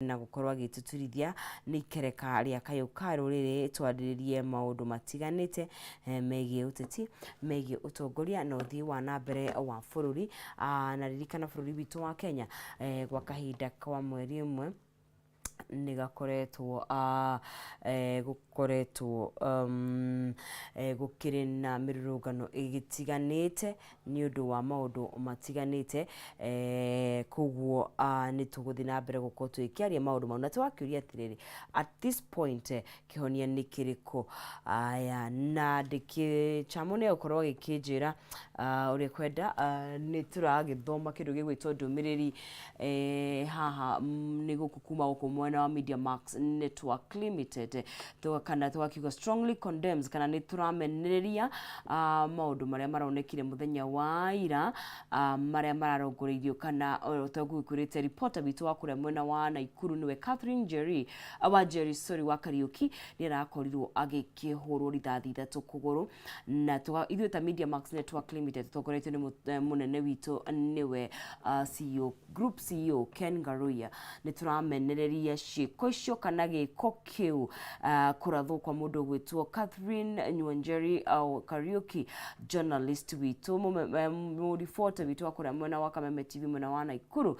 Na gũkorwo agĩtũturithia nĩ ikereka rĩa kayũ ka rũrĩrĩ twarĩrĩrie maũndũ matiganĩte megiĩ ũteti, megiĩ ũtongoria na ũthii wa na mbere wa bũrũri. Na ririkana bũrũri witũ wa Kenya gwa kahinda kwa mweri ũmwe nĩ gakoretwo gũkoretwo gũkĩrĩ na mĩrũrũngano ĩgĩtiganĩte nĩ ũndũ wa maũndũ matiganĩte, koguo nĩ tũgũthiĩ na mbere gũkorwo tũgĩkĩaria maũndũ mau. Na tũgakĩũria atĩrĩrĩ, at this point kĩhonia nĩ kĩrĩkũ? Aya, na ndĩkĩ Chamo nĩ egũkorwo agĩkĩnjĩra ũrĩa kwenda, nĩ tũragĩthoma kĩndũ gĩgwĩtwo ndũmĩrĩri haha nĩ gũkũ kuma gũkũ mwena wa Media Max Network Limited, kana tũgakiuga strongly condemns, kana nĩ tũramenereria maũndũ marĩa maronekire mũthenya wa ira, marĩa mararongoreirio kana ta ngũgĩkwĩrĩte reporter witũ wa kũrĩa mwena wa Naikuru nĩwe Catherine Njeri, wa Njeri, sorry, wa Kariuki, nĩ arakorirwo agĩkĩhũrwo rithathi 3 kũgũrũ. Na ithuĩ ta Media Max Network Limited tũtongoretio nĩ mũnene witũ nĩwe CEO, Group CEO Ken Ngaruiya, nĩ tũramenereria ciĩko icio kana gĩko kĩu, kũrathwo kwa mũndũ ũgwĩtwo Catherine Nwanjeri Kariuki, journalist witũ, mũribota witũ wa kũrĩa mwena wa Kameme TV mwena wa Naikuru,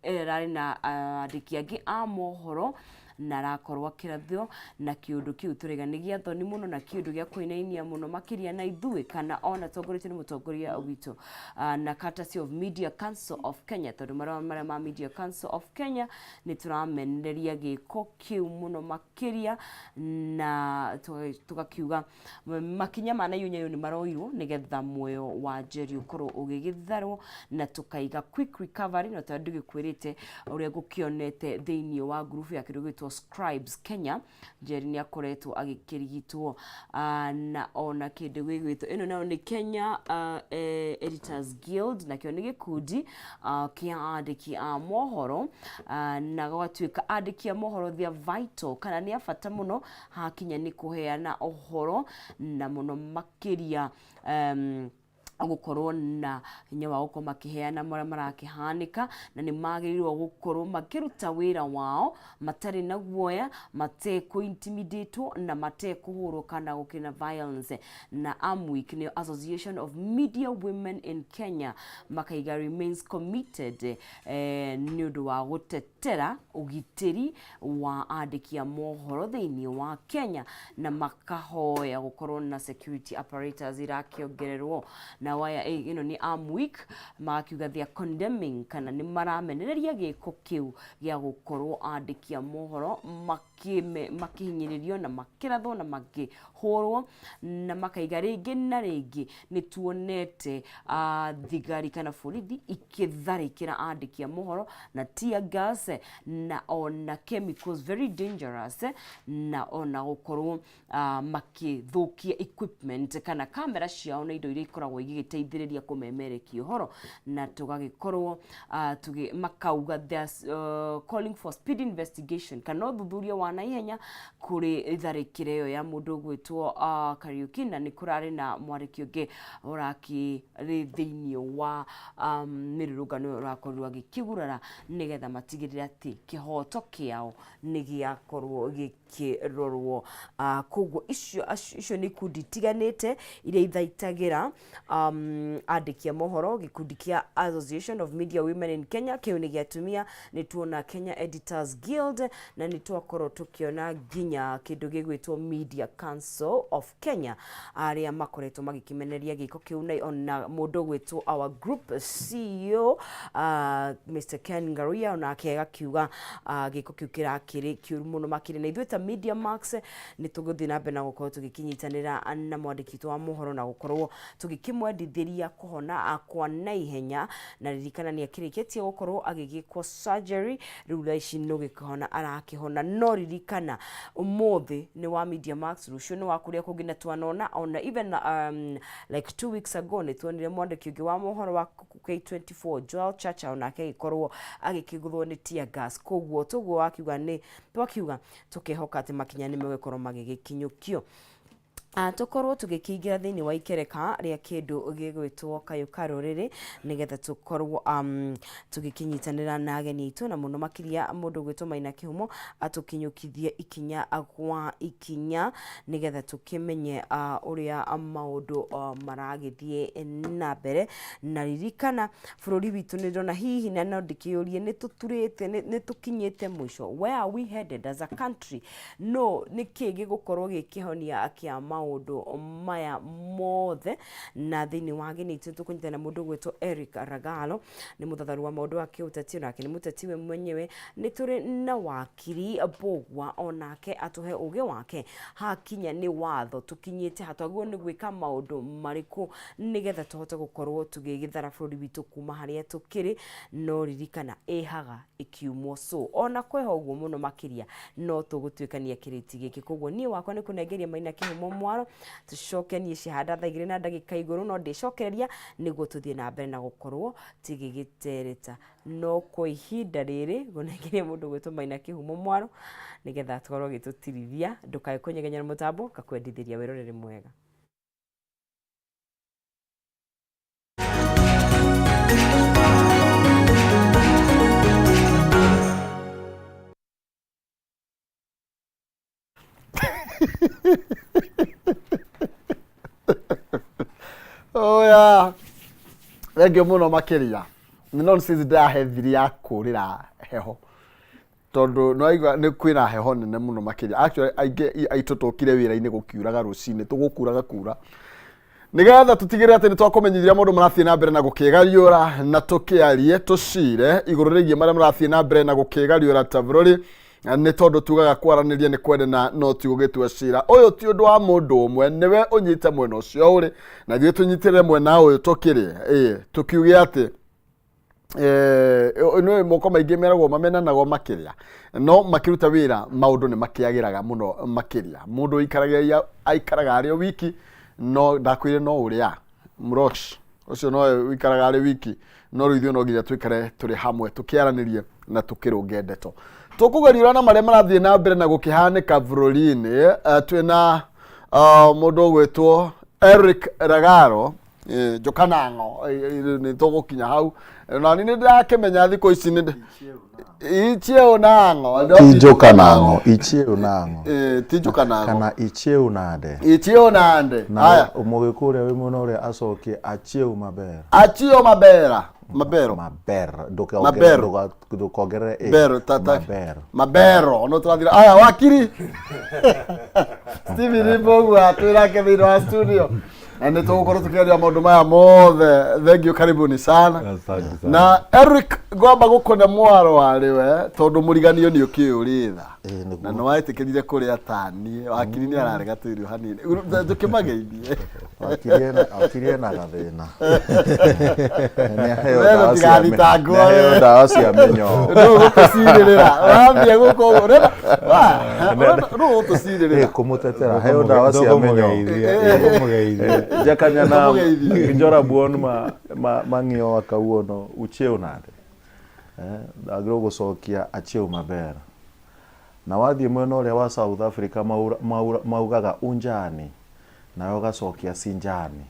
ararĩ na andĩki angĩ a mohoro na arakorwo akĩrathwo na kĩũndũ kĩu tũraiga nĩ gĩa thoni mũno na kĩũndũ gĩa kũinainia mũno makĩria na ithuĩ kana ona tongoretio nĩ mũtongoria witũ na courtesy of Media Council of Kenya, tondũ marũa marĩa ma Media Council of Kenya nĩ tũramenereria gĩko kĩu mũno makĩria na tũgakiuga makinya ma naihenya nĩ maroirwo nĩgetha muoyo wa Njeri ũkorwo ũgĩgĩtharwo na tũkaiga quick recovery. Na tondũ ndĩgĩkwĩrĩte ũrĩa ngũkĩonete thĩinĩ wa ngurubu ya kĩndũ gĩgwĩtwo Scribes Kenya, Njeri nĩ akoretwo agĩkĩrigitwo, na ona kĩndũ gĩgwĩtwo ĩno nayo nĩ Kenya Editors Guild, nakĩo nĩ gĩkundi kĩa andĩki a mohoro, na gũgatuĩka andĩki a mohoro they are vital kana nĩ a bata mũno hakinya nĩ kũheana ũhoro, na mũno makĩria gũkorwo na hinya wa gũkorwo makĩheana marĩa marakĩhanĩka, na nĩ magĩrĩirwo gũkorwo makĩruta wĩra wao matarĩ na guoya, matekũ intimidatwo na matekũhũrwo kana gũkĩrĩ na violence. Na AMWIK nĩyo Association of Media Women in Kenya, makaiga remains committed nĩ ũndũ wa gũtetera ũgitĩri wa andĩki a mohoro thĩinĩ wa Kenya, na makahoya gũkorwo na security apparatus irakĩongererwo. Na waya ĩno nĩ AMWIK, magakiuga they are condemning kana nĩ maramenereria gĩko kĩu gĩa gũkorwo andĩki a mohoro makĩhinyĩrĩrio na makĩrathwo na makĩhũrwo, na makaiga rĩngĩ na rĩngĩ nĩ tuonete thigari kana borithi ikĩtharĩkĩra andĩki a mohoro na tear gas na ona chemicals very dangerous, na ona gũkorwo makĩthũkia equipment kana kamera ciao na indo iria ikoragwo igĩgĩteithĩrĩria kũmemerekia ũhoro. Na tũgagĩkorwo makauga they are calling for speed investigation kana ũthuthuria wa naihenya kũrĩ tharĩkĩra ĩyo ya mũndũ ũgwĩtwo Kariuki. Na nĩ kũrarĩ na mwarĩki ũngĩ ũrakĩrĩ thĩinĩ wa mĩrũrũngano ĩyo ũrakorirwo agĩkĩgurara, nĩgetha matigĩrĩre atĩ kĩhoto kĩao nĩ gĩakorwo gĩkĩrorwo. Koguo icio nĩ ikundi itiganĩte iria ithaitagĩra andĩki a mohoro. Gĩkundi kĩa Association of Media Women in Kenya, kĩu nĩ gĩa atumia. Nĩ tuona Kenya Editors Guild, na nĩ twakorwo tũkĩona nginya kĩndũ gĩgwĩtwo Media Council of Kenya, arĩa makoretwo magĩkĩmenereria gĩko kĩu, na ona mũndũ ũgwĩtwo our group CEO Mr Ken Ngaruiya onake agakiuga gĩko kĩu kĩrakĩrĩ kĩũru mũno makĩria. Na ithuĩ ta Media Max nĩ tũgũthiĩ na mbere na gũkorwo tũgĩkĩnyitanĩra na mwandĩki witũ wa mohoro na gũkorwo tũgĩkĩmwendithĩria kũhona kwa naihenya. Na ririkana nĩ akĩrĩkĩtie gũkorwo agĩgĩkwo surgery, rĩu thaa ici nĩ gũkĩhona arakĩhona. No ririkana ũmũthĩ nĩ wa Media Max, rũciũ nĩ wa kũrĩa kũngĩ. Na twanona ona even like 2 weeks ago nĩ tuonire mwandĩki ũngĩ wa mohoro wa K24 Joel Chacha onake agĩkorwo agĩkĩgũthwo nĩ tear gas. Koguo toguo wakiuga nĩ twakiuga tũkehoka atĩ makinya nĩ megũkorwo magĩgĩkinyũkio. Tũkorwo tũgĩkĩingĩra thĩinĩ wa ikereka rĩa kĩndũ gĩgwĩtwo kayũ ka rũrĩrĩ nĩgetha tũkorwo tũgĩkĩnyitanĩra na ageni aitũ na mũno makĩria mũndũ ũgwĩtwo Maina Kĩhumo atũkinyũkithie ikinya gwa ikinya nĩgetha tũkĩmenye ũrĩa maũndũ maragĩthiĩ na mbere. Na ririkana bũrũri witũ nĩ ndĩrona hihi na no ndĩkĩũrie nĩ tũturĩte nĩ tũkinyĩte mũico, where are we headed as a country? No nĩ kĩĩ gĩgũkorwo gĩ kĩhonia kĩa maũndũ maya mothe? Na thĩinĩ wa ageni aitũ tũkũnyitana na mũndũ ũgwĩtwo Eric Ragalo, nĩ mũthatharu wa maũndũ wa kĩũteti, onake nĩ mũteti we mwenyewe. Nĩ tũrĩ na wakiri Mbũgua, onake atũhe ũgĩ wake hakinya nĩ watho tũkinyĩte ha, twagĩrĩirwo nĩ gwĩka maũndũ marĩkũ nĩgetha tũhote gũkorwo tũgĩgĩthara bũrũri witũ kuma harĩa tũkĩrĩ. No ririkana ĩhaga ĩkiumwo so ona kweha ũguo mũno makĩria no tũgũtuĩkania kĩrĩti gĩkĩ. Koguo niĩ wakwa nĩ kũnengeria Maina Kĩhumo mwaro, tũcoke niĩ cihanda thaa igĩrĩ na ndagĩka igũrũ no ndĩcokereria nĩguo tũthiĩ na mbere na gũkorwo tũgĩgĩtereta. No kwa ihinda rĩrĩ ngũnengeria mũndũ ũgwĩtwo Maina Kĩhumo mwaro nĩgetha akorwo agĩtũtirithia. Ndũkae kũnyegenyera mũtambo, ngakwendithĩria wĩroreri mwega. Oya, thengio mũno makĩria. Nĩ nonsense ndĩrahe thiri ya kũrĩra heho. Tondũ nĩwaigua nĩ kwĩna heho nene mũno makĩria. Actually aingĩ aitũ tũkire wĩra-inĩ gũkiuraga rũcinĩ, tũgũkuraga kura. Nĩgetha tũtigĩrĩre atĩ nĩtwakũmenyithia maũndũ marathiĩ na mbere na gũkĩgariũra na tũkĩarie tũcire igũrũ rĩgiĩ marĩa marathiĩ na mbere na gũkĩgariũra ta bũrũri nĩ tondũ tugaga kwaranĩria nĩ kwendana no ti gũgĩtua cira. Ũyũ ti ũndũ wa mũndũ ũmwe, nĩwe ũnyite mwena ũcio ũrĩ na ithuĩ tũnyitĩrĩre mwena ũyũ tũkĩrĩ. Ĩĩ, tũkiuge atĩ nĩ moko maingĩ meragwo mamenanagwo makĩria no makĩruta wĩra maũndũ nĩ makĩagĩraga mũno makĩria. Mũndũ ũikaragia aikaraga arĩ o wiki no ndakwĩre no ũrĩa Mrosh ũcio nowe ũikaraga arĩ wiki no rĩu ithuĩ no nginya tũikare tũrĩ hamwe tũkĩaranĩrie na tũkĩrũnge ndeto. Tũkũgariũra na marĩa marathiĩ na mbere na gũkĩhanĩka bũrũri-inĩ. Twĩna mũndũ ũgwĩtwo Eric Ragaro Njokanang'o, nĩ tũgũkinya hau na niĩ nĩ ndĩrakĩmenya thikũ ici nĩ ichiew nang'o Ti Njokanang'o, ichiew nang'o. Ti Njokanang'o. Kana ichiew nade. Ichiew nande. Na Haya. Mũgĩkũyũ ũrĩa wĩ mwena ũrĩa acokie achiew maber. Achiew mabera. Mabero. Maber. Mabero. Ndũkongerere ĩ. Bero tata. Maber. Mabero. No tũrathira. Aya wakiri. Stephen Mbugua twĩnake thĩinĩ wa studio. Na nĩ tũgũkorwo tũkĩaria maũndũ maya mothe. Thank you, karibuni sana. Asante sana. Na Eric ngwamba gũkũne mwaro warĩ we tondũ mũriganio nĩ ũkĩũrĩ tha. Ĩĩ, nĩguo. Na nĩ wetĩkĩrire kũrĩa taniĩ. Wakiri nĩ ararega tũirio hanini. Ndũkĩmageithie. Wakiri ena gathĩna. Nĩ aheo We ndawa cia ndũgathitangwo, nĩ aheo we. ndawa cia mĩnyoo. Rĩu ũgũtũcirĩrĩra. Wathiĩ gũkũ ũguo. Ũrenda rĩu ũgũtũcirĩrĩra. Ĩ, kũmũtetera heo ndawa cia mĩnyoo. Ndũkũmũgeithia. Jakanya Ndũkũmũgeithia. Njorabuon ma ma mang'iyowa kawuono uchiew nade? Agĩrĩirwo gũcokia achiew maber. Na wathiĩ mwena ũrĩa wa South Africa maugaga unjani nawe ũgacokia sinjani.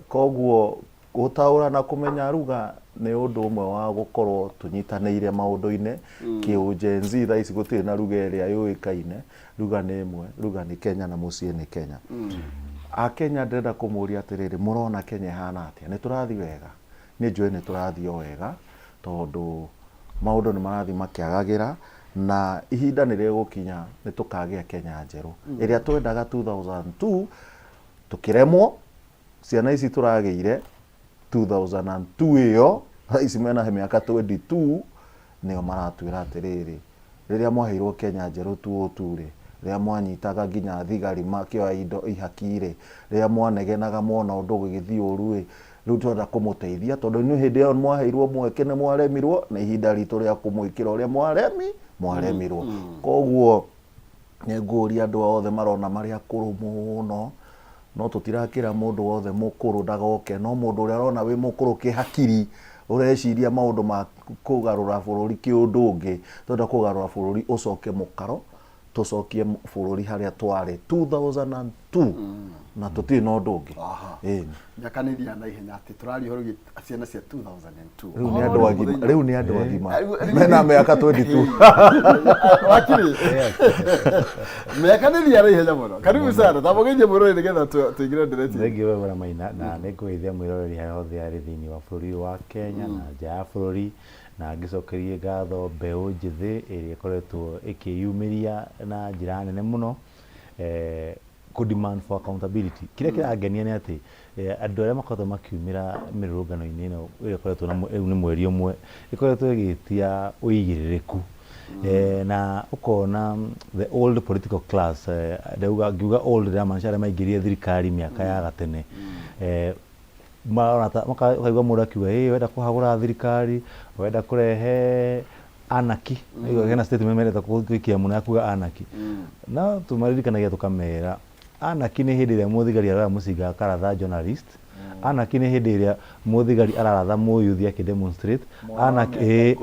Koguo gũtaũra na kũmenya ruga nĩ ũndũ ũmwe wa gũkorwo tũnyitanĩire maũndũ-inĩ kĩ Gen Z. Thaa ici gũtirĩ na ruga ĩrĩa yũĩkaine, ruga nĩ ĩmwe, ruga nĩ Kenya na mũciĩ nĩ Kenya. Akenya ndĩrenda kũmũria atĩrĩrĩ, mũrona Kenya ĩhana atĩa? Nĩ tũrathiĩ wega? Niĩ njũĩ nĩ tũrathiĩ o wega tondũ maũndũ nĩ marathiĩ makĩagagĩra na ihinda nĩ rĩgũkinya nĩ tũkagĩa Kenya njerũ ĩrĩa twendaga 2002 tũkĩremwo. Ciana ici tũragĩire 2002 ĩyo thaa ici mena mĩaka 22 nĩo maratwĩra atĩrĩrĩ, rĩrĩa mwaheirwo Kenya njerũ 2002 rĩ, rĩrĩa mwanyitaga nginya thigari makĩoya indo ihaki rĩ, rĩrĩa mwanegenaga mwona ũndũ ũgĩgĩthiĩ ũru ĩ, rĩu tũrenda kũmũteithia tondũ inyuĩ hĩndĩ ĩyo mwaheirwo mweke nĩ mwaremirwo, nĩ ihinda ritũ rĩa kũmwĩkĩra ũrĩa mwaremirwo. Koguo nĩ ngũria andũ othe marona marĩ akũrũ mũno, no tũtirakĩra mũndũ wothe mũkũrũ ndagoke, no mũndũ ũrĩa ũrona wĩ mũkũrũ kĩhakiri, ũreciria maũndũ ma kũgarũra bũrũri kĩũndũ ũngĩ, tũrenda kũgarũra bũrũri ũcoke mũkaro. Tũcokie bũrũri harĩa twarĩ 2002 na tũtirĩ na ũndũ ũngĩ. Aha. Ĩni. Mĩaka nĩ ĩthiaga na ihenya atĩ tũraria ũhoro wĩgiĩ ciana cia 2002. Rĩu nĩ andũ agima, rĩu nĩ andũ agima Rĩu- mena mĩaka 22. Wakiri. Mĩaka nĩ ĩthiaga na ihenya mũno. Karibu sana. Tamũgeithie mwĩroreri nĩgetha tũingĩre ndereti. Thengiũ we Bwana Maina, na nĩ ngũgeithia mwĩroreri harĩa hothe arĩ thĩinĩ wa bũrũri ũyũ wa Kenya na nja ya bũrũri, na ngĩcokerie ngatho mbeũ njĩthĩ ĩrĩa ĩkoretwo ĩkĩyumĩria na njĩra nene mũno kũ demand for accountability. Kĩrĩa kĩrangenia nĩ atĩ andũ arĩa makoretwo makiumĩra mĩrũrũngano-inĩ ĩno ĩrĩa ĩkoretwo na rĩu nĩ mweri ũmwe, ĩkoretwo ĩgĩtia ũigĩrĩrĩku. Na ũkona the old political class, ndauga ngiuga old ndĩramaanisha arĩa maingĩrire thirikari mĩaka ya gatene, marona ta ũkaigua mũndũ akiuga ĩ wenda kũhagũra thirikari, wenda kũrehe anarchy. Ũkaigua hena statement mendete gũikia mũno ya kuga anarchy. No tũmaririkanagia tũkamera anarchy nĩ hĩndĩ ĩrĩa mũthigari aroya mũcinga akaratha journalist, anarchy nĩ hĩndĩ ĩrĩa mũthigari araratha mũyuthi akĩ demonstrate, anarchy ĩĩ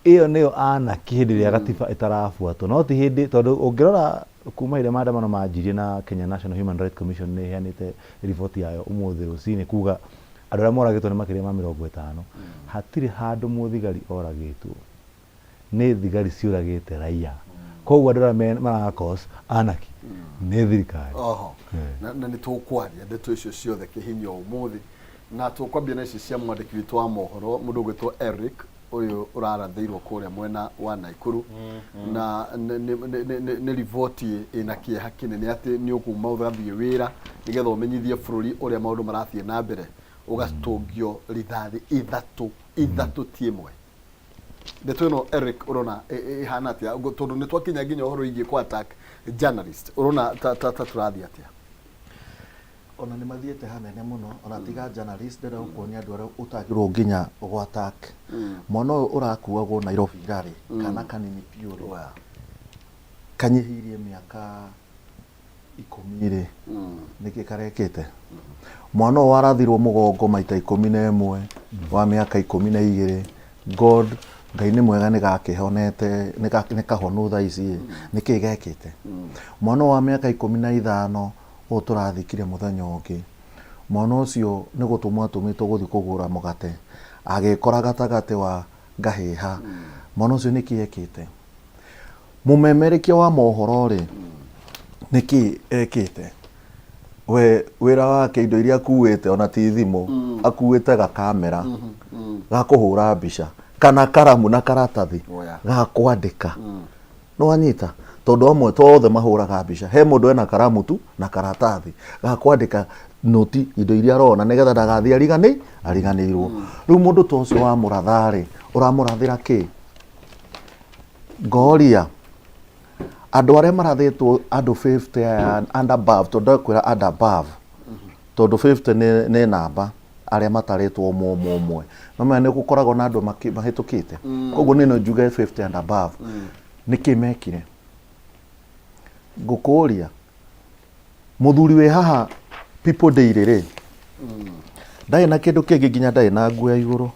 ĩyo nĩyo anarchy, hĩndĩ ĩrĩa gatiba ĩtarabuatwo. No ti hĩndĩ, tondũ ũngĩrora kuma hĩndĩ ĩrĩa maandamano manjirie na Kenya National Human Rights Commission nĩ ĩheanĩte riboti yayo ũmũthĩ rũcinĩ kuga andũ arĩa moragĩtwo nĩ makĩria ma 50, hatirĩ handũ mũthigari oragĩtwo, nĩ thigari ciũragĩte raia. Koguo andũ arĩa mara cause anarchy nĩ thirikari. Oho. Na nĩ tũkwaria ndeto icio ciothe kĩhinyio ũmũthĩ, na tũkwambia na ici cia mwandĩki witũ wa mohoro, mũndũ ũgwĩtwo Eric, ũyũ ũrarathĩirwo kũrĩa mwena wa Naikuru, na nĩ riboti ĩna kĩeha kĩnene atĩ nĩ ũkuma ũgathiĩ wĩra nĩgetha ũmenyithie bũrũri ũrĩa maũndũ marathiĩ na mbere, ũgatũngio rithathi ithatũ, ithatũ ti ĩmwe. Ndeto ĩno, Eric, ũrona ĩhana atĩa? Tondũ nĩ twakinya nginya ũhoro wĩgiĩ kũ attack journalist, ũrona ta tũrathiĩ atĩa? Ona nĩ mathiĩte hanene mũno. Ona tiga journalist, ndĩrenda gũkuonia andũ arĩa ũtagĩrwo nginya gũ attack. Mwana ũyũ ũrakuagwo Nairobi rarĩ kana kanini biũ rĩ, kanyihĩirie mĩaka 10 rĩ, nĩkĩ karekĩte? Mwana ũyũ warathirwo mũgongo maita 11 wa mĩaka 12, God Ngai nĩ mwega, nĩ gakĩhonete, nĩ kahonu thaa ici ĩ, nĩkĩ gekĩte? Mwana ũyũ wa mĩaka 15 ũyũ tũrathikire mũthenya ũngĩ, mwana ũcio nĩ gũtũmwo atũmĩtwo gũthiĩ kũgũra mũgate, agĩkora gatagatĩ wa ngahĩha. Mwana ũcio nĩkĩ ekĩte? Mũmemerekia wa mohoro rĩ, nĩkĩ ekĩte? We wĩra wake, indo iria akuĩte ona ti thimũ, akuĩte gakamera ga kũhũra mbica kana karamu na karatathi ga kwandĩka. Nĩ wanyita? Tondũ amwe to othe mahũraga mbica, he mũndũ ena karamu tu na karatathi ga kwandĩka noti indo iria arona nĩgetha ndagathiĩ ariganĩirwo. Rĩu mũndũ ta ũcio wamũratha rĩ, ũramũrathĩra kĩ? Ngoria andũ arĩa marathĩtwo, andũ 50 aya and above, tondũ ndakwĩra and above tondũ 50 nĩ namba arĩa matarĩtwo ũmwe ũmwe ũmwe, no menya nĩ gũkoragwo na andũ mahĩtũkĩte. Koguo niĩ no njuge 50 and above, nĩkĩ mekire? Ngũkũria, mũthuri wĩ haha People Daily rĩ, ndarĩ na kĩndũ kĩngĩ, nginya ndarĩ na nguo ya igũrũ,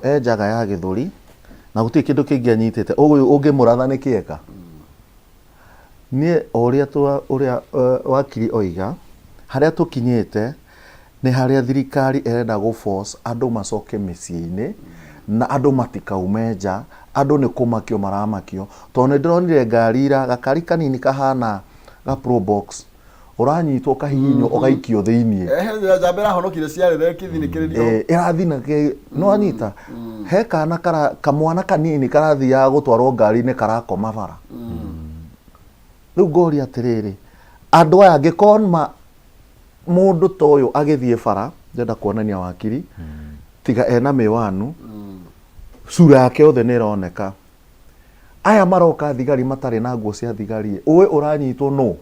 e njaga ya gĩthũri na gũtirĩ kĩndũ kĩngĩ anyitĩte. Ũyũ ũngĩmũratha nĩ kĩeka? Niĩ o ũrĩa twa ũrĩa wakiri oiga, harĩa tũkinyĩte nĩ harĩa thirikari ĩrenda gũ force andũ macoke mĩciĩ-inĩ na andũ matikaume nja. Andũ nĩ kũmakio maramakio, tondũ nĩ ndĩronire ngari ira, gakari kanini kahana ga Probox, ũranyitwo ũkahihinywo ũgaikio thĩiniĩ. Ehe, njamba ĩrahonokire ciarĩ kĩthinĩkĩrĩrio. Ĩrathinĩkĩrĩrio, nĩ wanyita? He kana kara, kamwana kanini karathiaga gũtwarwo ngari-inĩ karakoma bara. Rĩu ngoria atĩrĩrĩ, andũ aya angĩkorwo ma mũndũ ta ũyũ agĩthiĩ bara, ndĩrenda kuonania wakiri, tiga ena mĩwanu, sura yake yothe nĩ ĩroneka. Aya maroka thigari matarĩ na nguo cia thigari, ũĩ ũranyitwo nũ?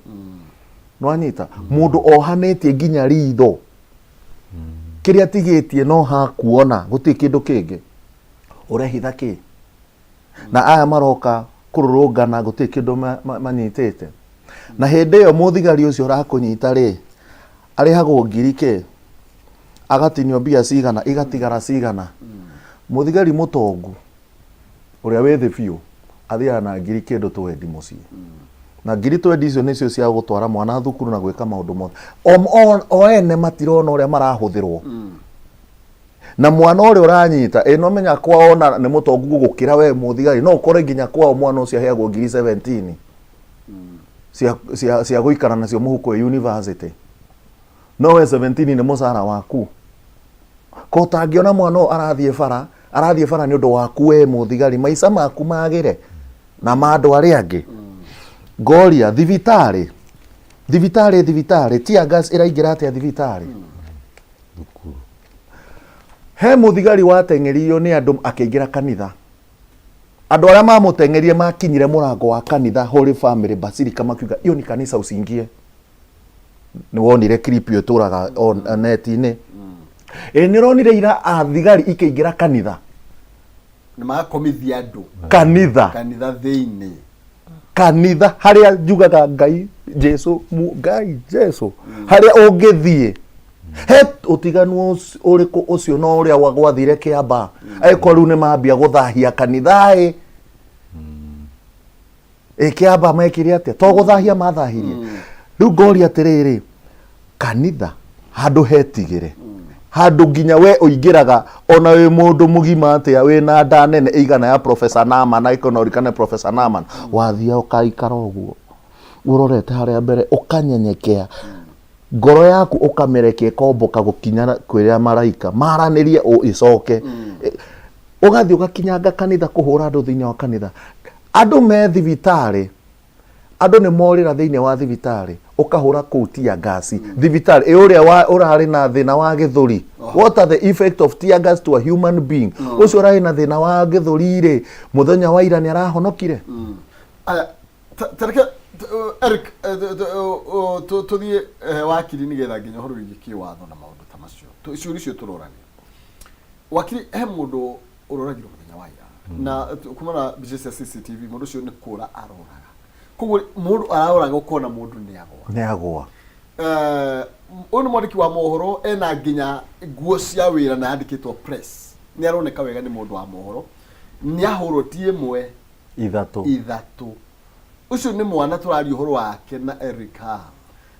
Nĩwanyita? Mũndũ ohanĩtie nginya ritho, kĩrĩa atigĩtie no hakuona, gũtirĩ kĩndũ kĩngĩ. Ũrehitha kĩ? Na aya maroka kũrũrũngana gũtirĩ kĩndũ manyitĩte. Na hĩndĩ ĩyo mũthigari ũcio ũrakũnyita rĩ, arĩhagwo ngiri kĩ, agatinio mbia cigana, igatigara cigana. Mũthigari mũtongu ũrĩa wĩ thĩ biũ Athiaga na ngiri kĩndũ twendi mũciĩ. Na ngiri twendi icio nĩcio cia gũtwara mwana thukuru na gwĩka maũndũ mothe. O, o, o ene matirona ũrĩa marahũthĩrwo. Na mwana ũrĩa ũranyita, ĩ no menya kwao na nĩ mũtongu gũgũkĩra we mũthigari, no ũkore nginya kwao mwana ũcio aheagwo ngiri 17 cia, cia, cia gũikara nacio mũhuko ĩ university. No we 17 nĩ mũcara waku. Ko ũtangĩona mwana ũyũ arathiĩ bara, arathiĩ bara nĩ ũndũ waku we mũthigari, maica maku magĩre na ma andũ arĩa angĩ. Ngoria thibitarĩ, thibitarĩ, thibitarĩ, tear gas ĩraingĩra atĩa thibitarĩ? He mũthigari wateng'eririo nĩ andũ akĩingĩra kanitha. Andũ arĩa mamũteng'erire makinyire mũrango wa kanitha Holy Family Basilica makiuga hiyo ni kanisa usiingie. Nĩ wonire clip ĩyo ĩtũraga on net-inĩ. Ĩ nĩ ũronire ira athigari ikĩingĩra kanitha. Na magakomithia andũ Kanitha. Kanitha thĩinĩ. Kanitha harĩa njugaga Ngai Jesu Ngai Jesu harĩa ũngĩthiĩ he ũtiganu ũrĩkũ ũcio na ũrĩa gwathire Kĩambaa angĩkorwo rĩu nĩ mambia gũthahia kanitha ĩ ĩ Kĩambaa mekire atĩa to gũthahia mathahirie rĩu ngoria atĩrĩrĩ kanitha handũ hetigĩre handũ nginya we ũingĩraga ona wĩ mũndũ mũgima atĩa wĩna nda nene ĩigana ya Professor Naman angĩkorwo no ũririkane Professor Naman wathiaga ũkaikara ũguo ũrorete harĩa mbere ũkanyenyekea ngoro yaku ũkamĩrekia ĩkomboka gũkinya kwĩrĩa maraika maranĩrie ĩcoke ũgathiĩ ũgakinyanga kanitha kũhũra andũ thĩinĩ wa kanitha andũ me thibitarĩ andũ nĩ morĩra thĩinĩ wa thibitarĩ ũkahũra kũu tear gas thibitarĩ ĩ ũrĩa ũrarĩ na thĩna wa gĩthũri. What are the effect of tear gas to a human being? Ũcio ũrarĩ na thĩna wa gĩthũri rĩ, mũthenya wa ira nĩ arahonokire? Aya, tareke Eric, tũthiĩ wakiri nĩgetha nginya ũhoro wĩgiĩ kĩwatho na maũndũ ta macio ciũria icio tũrorania. Wakiri, he mũndũ ũroragirwo mũthenya wa ira na kuma na mbica cia CCTV, mũndũ ũcio nĩ kũra aroraga, koguo mũndũ araroraga ũkona mũndũ nĩ agwa. Nĩ agwa. Ũyũ nĩ mwandĩki wa mohoro, ena nginya nguo cia wĩra na yandĩkĩtwo press, nĩ aroneka wega nĩ mũndũ wa mohoro, nĩ ahũrwo ti ĩmwe. Ithatũ. Ithatũ. Ũcio nĩ mwana tũraria ũhoro wake na Eric haha.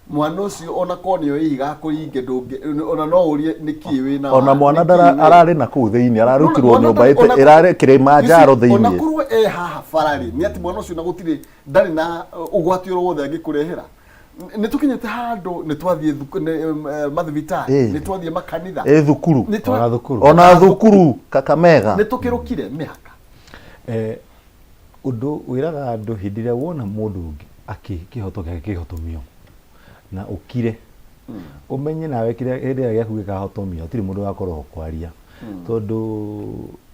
Mwana ũcio ona korwo nĩ oĩ ihiga akũringe ndũngĩ ona no ũrie nĩkĩ wĩna ona mwana ndara ararĩ na kũu thĩinĩ ararutirwo nyũmba ĩrarĩ Kilimanjaro thĩinĩ. Ona korwo e haha bara rĩ, nĩ atĩ mwana ũcio na gũtirĩ ndarĩ na ũgwati oro wothe angĩkũrehera. Nĩ tũkinyĩte handũ nĩ twathiĩ mathibitarĩ, nĩ twathiĩ makanitha, ĩ thukuru, ona thukuru, ona thukuru Kakamega, nĩ tũkĩrũkire mĩhaka. Ũndũ wĩraga andũ hĩndĩ ĩrĩa wona mũndũ ũngĩ akĩ kĩhoto gĩake kĩhotomio na ũkire ũmenye nawe kĩrĩa hĩndĩ ĩrĩa gĩaku gĩkahotomio hatirĩ mũndũ ũgakorwo ho kwaria tondũ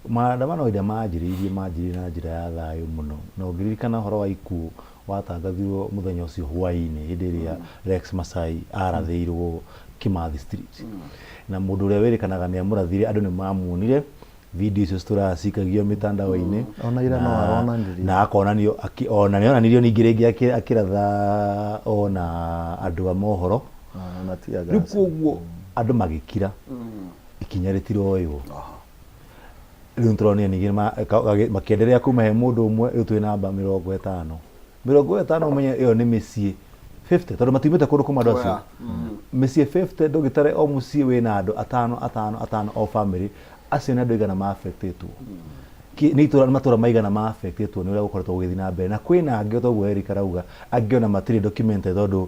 maandamano hĩndĩ ĩrĩa manjĩrĩirie manjĩrĩirie na njĩra ya thayũ mũno na ũngĩririkana ũhoro wa ikuũ watangathirwo mũthenya ũcio hwainĩ hĩndĩ ĩrĩa Rex Masai arathĩirwo Kimathi Street na mũndũ ũrĩa wĩrĩkanaga nĩ amũrathire andũ nĩ mamuonire video icio citũraga cikagio mĩtandao-inĩ. Ona ira no aronanirio. Na akonanio ona nĩ onanirio ningĩ rĩngĩ akĩratha ona andũ a mohoro. Na tear Rĩu gas. Koguo andũ magĩkira ikinya rĩtiroywo. Rĩu nĩtũronire ningĩ makĩenderea kuma he mũndũ ũmwe, rĩu twĩ namba 50. 50 ũmenye ĩyo nĩ mĩciĩ 50 tondũ matiumĩte kũndũ kũmwe andũ acio. Mĩciĩ 50 ndũgĩtare o mũciĩ wĩna andũ atano atano atano o family, acio nĩ andũ aigana ma affectĩtwo. Nĩ itũra nĩ matũra maigana ma affectĩtwo nĩ ũrĩa gũkoretwo gũgĩthiĩ na mbere. Na kwĩna angĩ o ta ũguo Eric arauga, angĩ ona matirĩ documented tondũ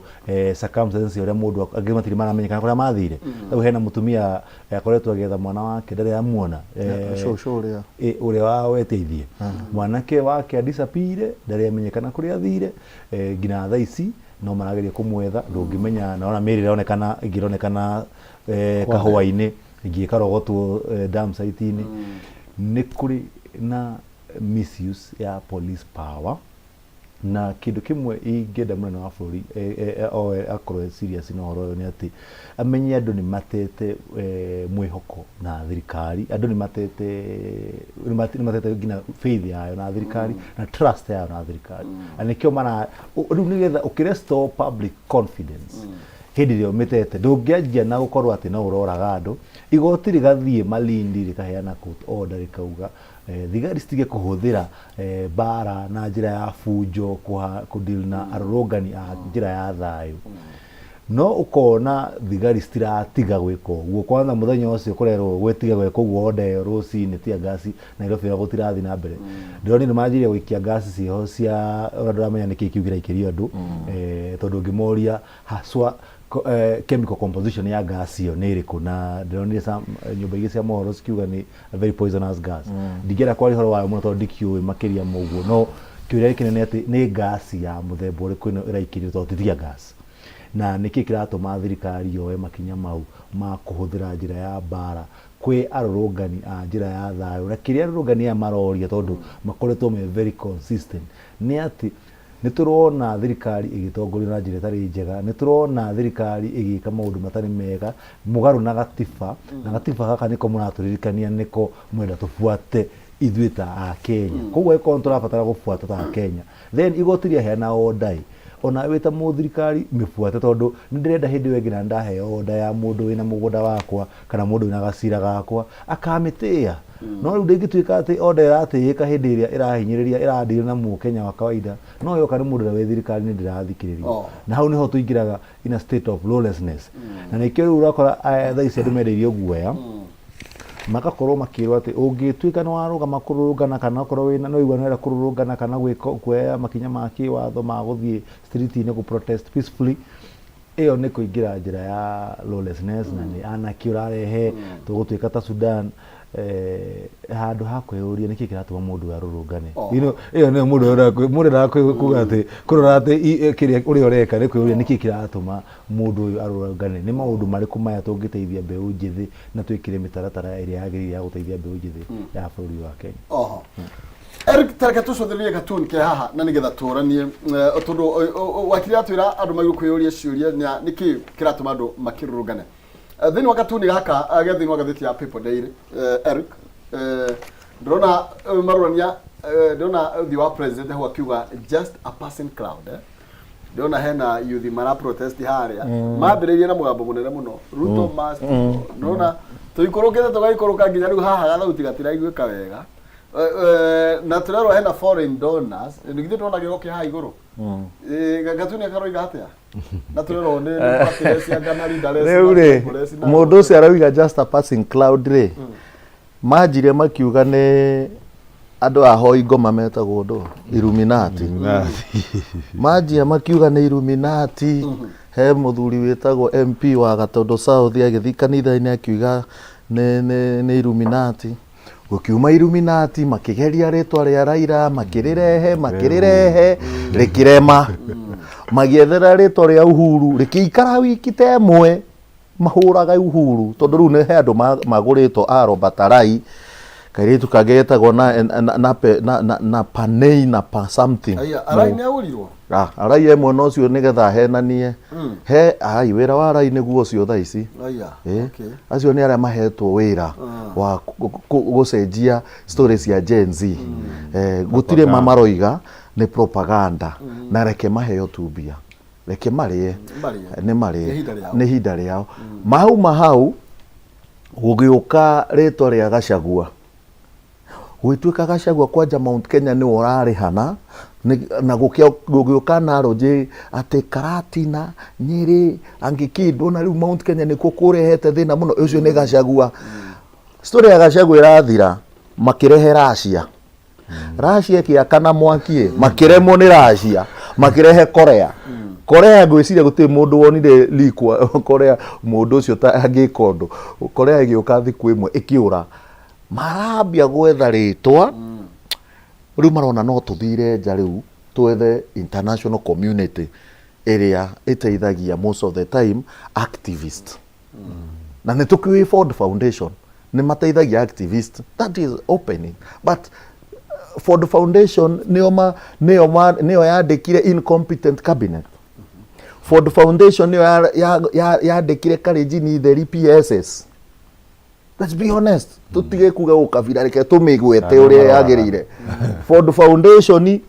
circumstances cia ũrĩa mũndũ angĩ matirĩ maramenyekana kũrĩa mathire. Rĩu hena mũtumia akoretwo agĩetha mwana wake ndarĩ amuona. Cũcũ ũrĩa. Ũrĩa wa weteithie. Mwanake wake a disappear ndarĩ amenyekana kũrĩa athire nginya thaa ici no marageria kũmwetha ndũngĩmenya na ona mĩĩrĩ ĩronekana ĩngĩ ĩronekana kahũa-inĩ ĩngĩ ĩkarogotwo dam site-inĩ. Nĩ kũrĩ na misuse ya police power na kĩndũ kĩmwe ingĩenda mũnene wa bũrũri oe akorwo e serious na ũhoro ũyũ nĩ atĩ amenye andũ nĩ matete mwĩhoko na thirikari, andũ nĩ matete nĩ matete nginya faith yayo na thirikari na trust yayo na thirikari na nĩkĩo mara rĩu nĩgetha ũkĩ restore public confidence. Hĩndĩ ĩrĩa ũmĩtete ndũngĩanjia na gũkorwo atĩ no ũroraga andũ. Igoti rĩgathiĩ Malindi rĩkaheana court order rĩkauga thigari citige kũhũthĩra mbara na njĩra ya bunjo kũ deal na arũrũngani a njĩra ya thayũ. No ũkona thigari citiratiga gwĩka ũguo. Kwanza mũthenya ũcio kũrerwo gwĩtige gwĩka ũguo order ĩyo rũcinĩ tear gas Nairobi ĩyo gũtirathiĩ na mbere. Ndĩronire nĩmanjirie gũikia gas ciĩho cia ũrĩa ndũramenya nĩkĩĩ kĩu kĩraikĩrio andũ tondũ ũngĩmoria haswa chemical composition ya gas ĩyo nĩ ĩrĩkũ na ndĩronire nyũmba igĩ cia mohoro cikiuga nĩ a very poisonous gas. Ndingĩenda kwaria ũhoro wayo mũno tondũ ndikĩũĩ makĩria ma ũguo no kĩũria kĩnene atĩ nĩ gas ya mũthemba ũrĩkũ ĩno ĩraikĩrio tondũ ti tear gas. Na nĩkĩĩ kĩratũma thirikari yoe makinya mau ma kũhũthĩra njĩra ya mbara kwĩ arũrũngani a njĩra ya thayũ. Na kĩrĩa arũrũngani aya maroria tondũ makoretwo me very consistent nĩ atĩ nĩ tũrona thirikari ĩgĩtongorio na njĩra ĩtarĩ njega, nĩ tũrona thirikari ĩgĩka maũndũ matarĩ mega mũgarũ na gatiba, na gatiba gaka nĩko mũratũririkania nĩko mũrenda tũbuate ithuĩ ta Akenya. Koguo angĩkorwo nĩ tũrabatara gũbuata ta Akenya, then igoti rĩaheana order ĩ, onawe wĩ ta mũthirikari mĩbuate tondũ nĩ ndĩrenda hĩndĩ ĩyo ĩngĩ na ndaheo order ya mũndũ wĩna mũgũnda wakwa kana mũndũ wĩna gacira gakwa akamĩtĩĩa. No rĩu ndĩngĩtuĩka atĩ order ĩratĩĩka hĩndĩ ĩrĩa ĩrahinyĩrĩria ĩra deal na mũkenya wa kawaida no yoka nĩ mũndũ ũrĩa wĩ thirikari-inĩ ndĩrathikĩrĩrio. Na hau nĩho tũingĩraga in a state of lawlessness. Na nĩkĩo rĩu ũrakora thaa ici andũ mendeirio guoya magakorwo makĩrwo atĩ ũngĩtuĩka nĩ warũgama kũrũrũngana kana okorwo wĩna nĩ waigua nĩ ũrenda kũrũrũngana kana gwĩka kuoya makinya ma kĩwatho ma gũthiĩ street-inĩ gũ protest peacefully ĩyo nĩ kũingĩra njĩra ya lawlessness na nĩ anarchy ũrarehe tũgũtuĩka ta Sudan handũ ha kwĩyũria nĩkĩ kĩratũma mũndũ ũyũ arũrũngane. You know, ĩyo nĩyo mũndũ endaga mũndũ endaga kuga atĩ kũrora atĩ kĩrĩa ũrĩa ũreka nĩ kwĩyũria nĩkĩ kĩratũma mũndũ ũyũ arũrũngane. Nĩ maũndũ marĩkũ maya tũngĩteithia mbeũ njĩthĩ na twĩkĩre mĩtaratara ĩrĩa yagĩrĩire ya gũteithia mbeũ njĩthĩ ya bũrũri wa Kenya. Oho. Eric tareke tũcũthĩrĩrie gatuni ke haha na nĩgetha tũranie tondũ wakiri atwĩra andũ magĩrĩirwo kwĩyũria ciũria na nĩkĩ kĩratũma andũ makĩrũrũngane. Thĩinĩ wa gatuni gaka ge thĩinĩ wa ngathĩti ya People Daily, Eric, ndĩrona marorania, ndĩrona ũthiũ wa president hau akiuga just a passing cloud, eh. Ndĩrona hena youth mara protest harĩa mambĩrĩirie na mũgambo mũnene mũno, Ruto must go. Ndĩrona tũikũrũkĩte tũgaikũrũka nginya rĩu haha gathauti gatiraiguĩka wega. Na tũrerwo hena foreign donors, nĩ githĩ ndĩrona gĩko kĩ haha igũrũ. Gatuni karoiga atĩa? Na tũrerwo nĩ nĩ cia Ghana, Leaderless Rĩu na rĩ Congolese na mũndũ ũcio arauga just a passing cloud rĩ, manjire makiuga nĩ andũ ahoi ngoma metagwo ndũ Illuminati. Manjia makiuga nĩ Illuminati. He mũthuri wĩtagwo MP wa Gatondo South agĩthiĩ kanitha-inĩ akiuga nĩ Illuminati. Gũkiuma Illuminati makĩgeria rĩtwa rĩa Raila makĩrĩrehe makĩrĩrehe rĩkĩrema. Magĩethera rĩtwa rĩa Uhuru rĩkĩikara wiki ta ĩmwe mahũraga Uhuru tondũ rĩu nĩ he andũ magũrĩtwo a Robert Arai kairĩtu kangĩ getagwo na na na na na na Panei na pa something. Aya, Arai nĩ agũrirwo? Ah, Arai e mwena ũcio nĩgetha ahenanie. He ai wĩra wa Arai nĩguo ũcio thaa ici. Aya, okay. Acio nĩ arĩa mahetwo wĩra wa gũcenjia story cia Gen Z. Gũtirĩ ma maroiga nĩ propaganda na reke maheo tu mbia. Reke marĩe. Marĩe. Nĩ marĩe. Nĩ ihinda rĩao. Nĩ ihinda rĩao. Mauma hau gũgĩũka rĩtwa rĩa Gachagua. Gũgĩtuĩka Gachagua kwanja Mount Kenya nĩwe ũrarĩhana na gũgĩũka analogy atĩ Karatina, Nyĩrĩ, Angĩkindwo na rĩu Mount Kenya nĩkuo kũrehete thĩna mũno, ũcio nĩ Gachagua. Story ya Gachagua ĩrathira makĩrehe Russia. Russia ĩkĩakana mwaki ĩ, makĩremwo nĩ Russia, makĩrehe Korea. Korea ngwĩciria gũtirĩ mũndũ wonire Lee Korea mũndũ ũcio ta angĩka ũndũ. Korea ĩgĩũka thikũ ĩmwe ĩkĩũra. Marambia gwetha rĩtwa, rĩu marona no tũthire nja rĩu twethe international community ĩrĩa ĩteithagia most of the time activist. Na nĩ tũkĩũĩ Ford Foundation nĩ mateithagia activist, that is opening, but Ford Foundation nĩo ma, nĩo ma, nĩo yandĩkire incompetent cabinet. Ford Foundation nĩo yandĩkire Karenjini Itheri PSS. Let's be honest, tũtige kuga ũkabira, reke tũmĩgwete ũrĩa yagĩrĩire. Ford Foundation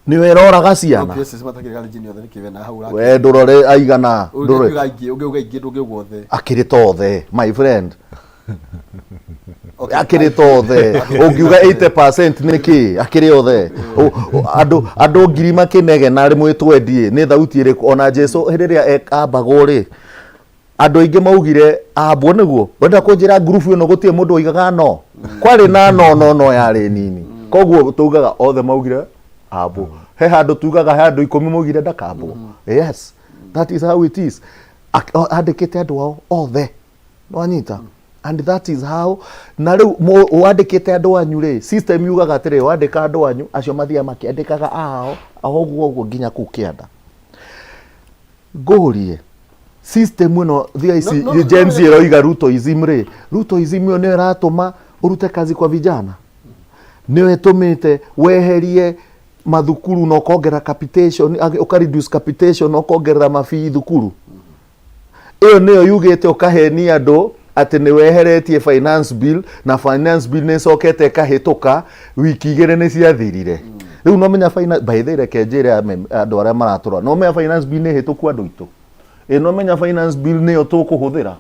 Nĩyo ĩroraga ciana. PSS matakĩrĩ kalenjini othe nĩkĩ wena hau We ndũrore aigana ndũrore. Ũngĩuga aingĩ, ũngĩuga aingĩ ndũngĩuga othe. Akĩrĩ ta othe, my friend. Okay. Akĩrĩ ta othe. Ũngiuga 80% nĩ kĩ? Akĩrĩ othe. Andũ andũ ngiri makĩnegena rĩmwe twendie nĩ thauti ĩrĩkũ? Ona Jesu hĩndĩ ĩrĩa ambagwo rĩ, andũ aingĩ maugire ambwo nĩguo. Wenda kũnjĩra ngurubu ĩno gũtirĩ mũndũ oigaga no? Kwarĩ na no no no yarĩ nini. Koguo tugaga othe maugire ambwo. He handũ tugaga he andũ 10 maugire ndakambwo. Yes, that is how it is. Andĩkĩte andũ ao othe. Nwanyita? And that is how na rĩu wandĩkĩte andũ anyu rĩ, system yugaga atĩrĩ, wandĩka andũ anyu acio mathiaga makĩandĩkaga ao ũguo ũguo nginya kũu kĩanda. Ngũrie system ĩno thaa ici No, no, no, Gen Z no, ĩroiga Rutoism rĩ, Rutoism ĩyo nĩyo ĩratũma ũrute kazi kwa vijana, nĩyo ĩtũmĩte weherie mathukuru na ũkongerera capitation, ũka reduce capitation na ũkongerera mabii thukuru. Ĩyo nĩyo yugĩte ũkahenia andũ atĩ nĩ weheretie finance bill na finance bill nĩ ĩcokete ĩkahĩtũka wiki igĩrĩ nĩ ciathirire. Rĩu no menya finance, by the way reke njĩre andũ arĩa maratũrora, no menya finance bill nĩ hĩtũku andũ aitũ. Ĩ no menya finance bill nĩyo tũkũhũthĩra.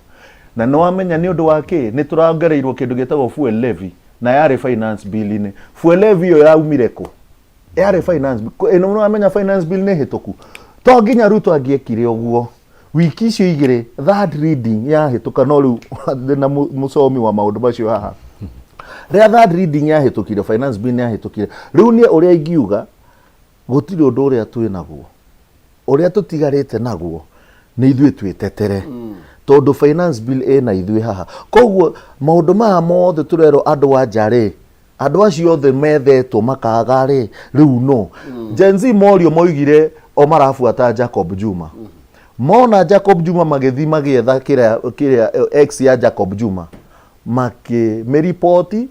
Na nĩ wamenya nĩ ũndũ wa kĩ? Nĩ tũrongereirwo kĩndũ gĩtagwo fuel levy na yarĩ finance bill-inĩ. Fuel levy ĩyo yaumire kũ? Yarĩ finance bill. Ĩ nĩ wamenya finance bill nĩ hĩtũku? To nginya Ruto angĩekire ũguo. Wiki icio igĩrĩ third reading yahĩtũka, no rĩu ndĩna mũcomi wa maũndũ macio haha. Rĩrĩa third reading yahĩtũkire, finance bill nĩ yahĩtũkire. Rĩu niĩ ũrĩa ingiuga, gũtirĩ ũndũ ũrĩa twĩ naguo. Ũrĩa tũtigarĩte naguo nĩ ithuĩ twĩtetere. Tondũ finance bill ĩna ithuĩ haha. Koguo maũndũ maya mothe tũrerwo andũ a nja rĩ, andũ acio othe methetwo makaga rĩ, rĩu no. Gen Z morio moigire o marabuata Jacob Juma. Mona Jacob Juma magĩthiĩ magĩetha kĩrĩa, kĩrĩa ex ya Jacob Juma, makĩmĩripoti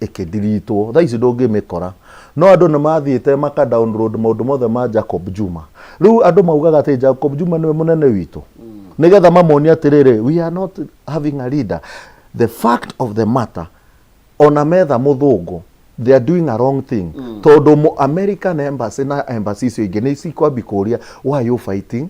ĩkĩdiritwo. Thaa ici ndũngĩmĩkora. No andũ nĩ mathiĩte maka download maũndũ mothe ma Jacob Juma. Rĩu andũ maugaga atĩ Jacob Juma nĩwe mũnene witũ. Nĩgetha mamonie atĩrĩrĩ, we are not having a leader. The fact of the matter, ona metha mũthũngũ, they are doing a wrong thing. Tondũ American embassy na embassy icio ingĩ nĩ cikwambi kũria, why are you fighting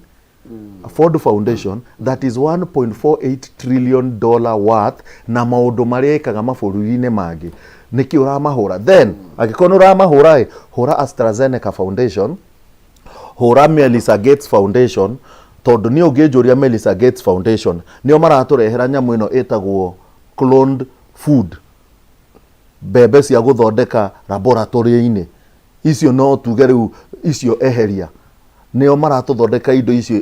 Ford Foundation that is 1.48 trillion dollar worth na maũndũ marĩa ĩkaga mabũrũri-inĩ mangĩ, nĩkĩ ũramahũra? Then angĩkorwo nĩ ũramahũra ĩ, hũra AstraZeneca Foundation, hũra Melissa Gates Foundation, tondũ niĩ ũngĩnjũria Melissa Gates Foundation nĩo maratũrehera nyamũ ĩno ĩtagwo cloned food, mbembe cia gũthondeka laboratory-inĩ icio, no tuge rĩu icio eheria, nĩo maratũthondeka indo icio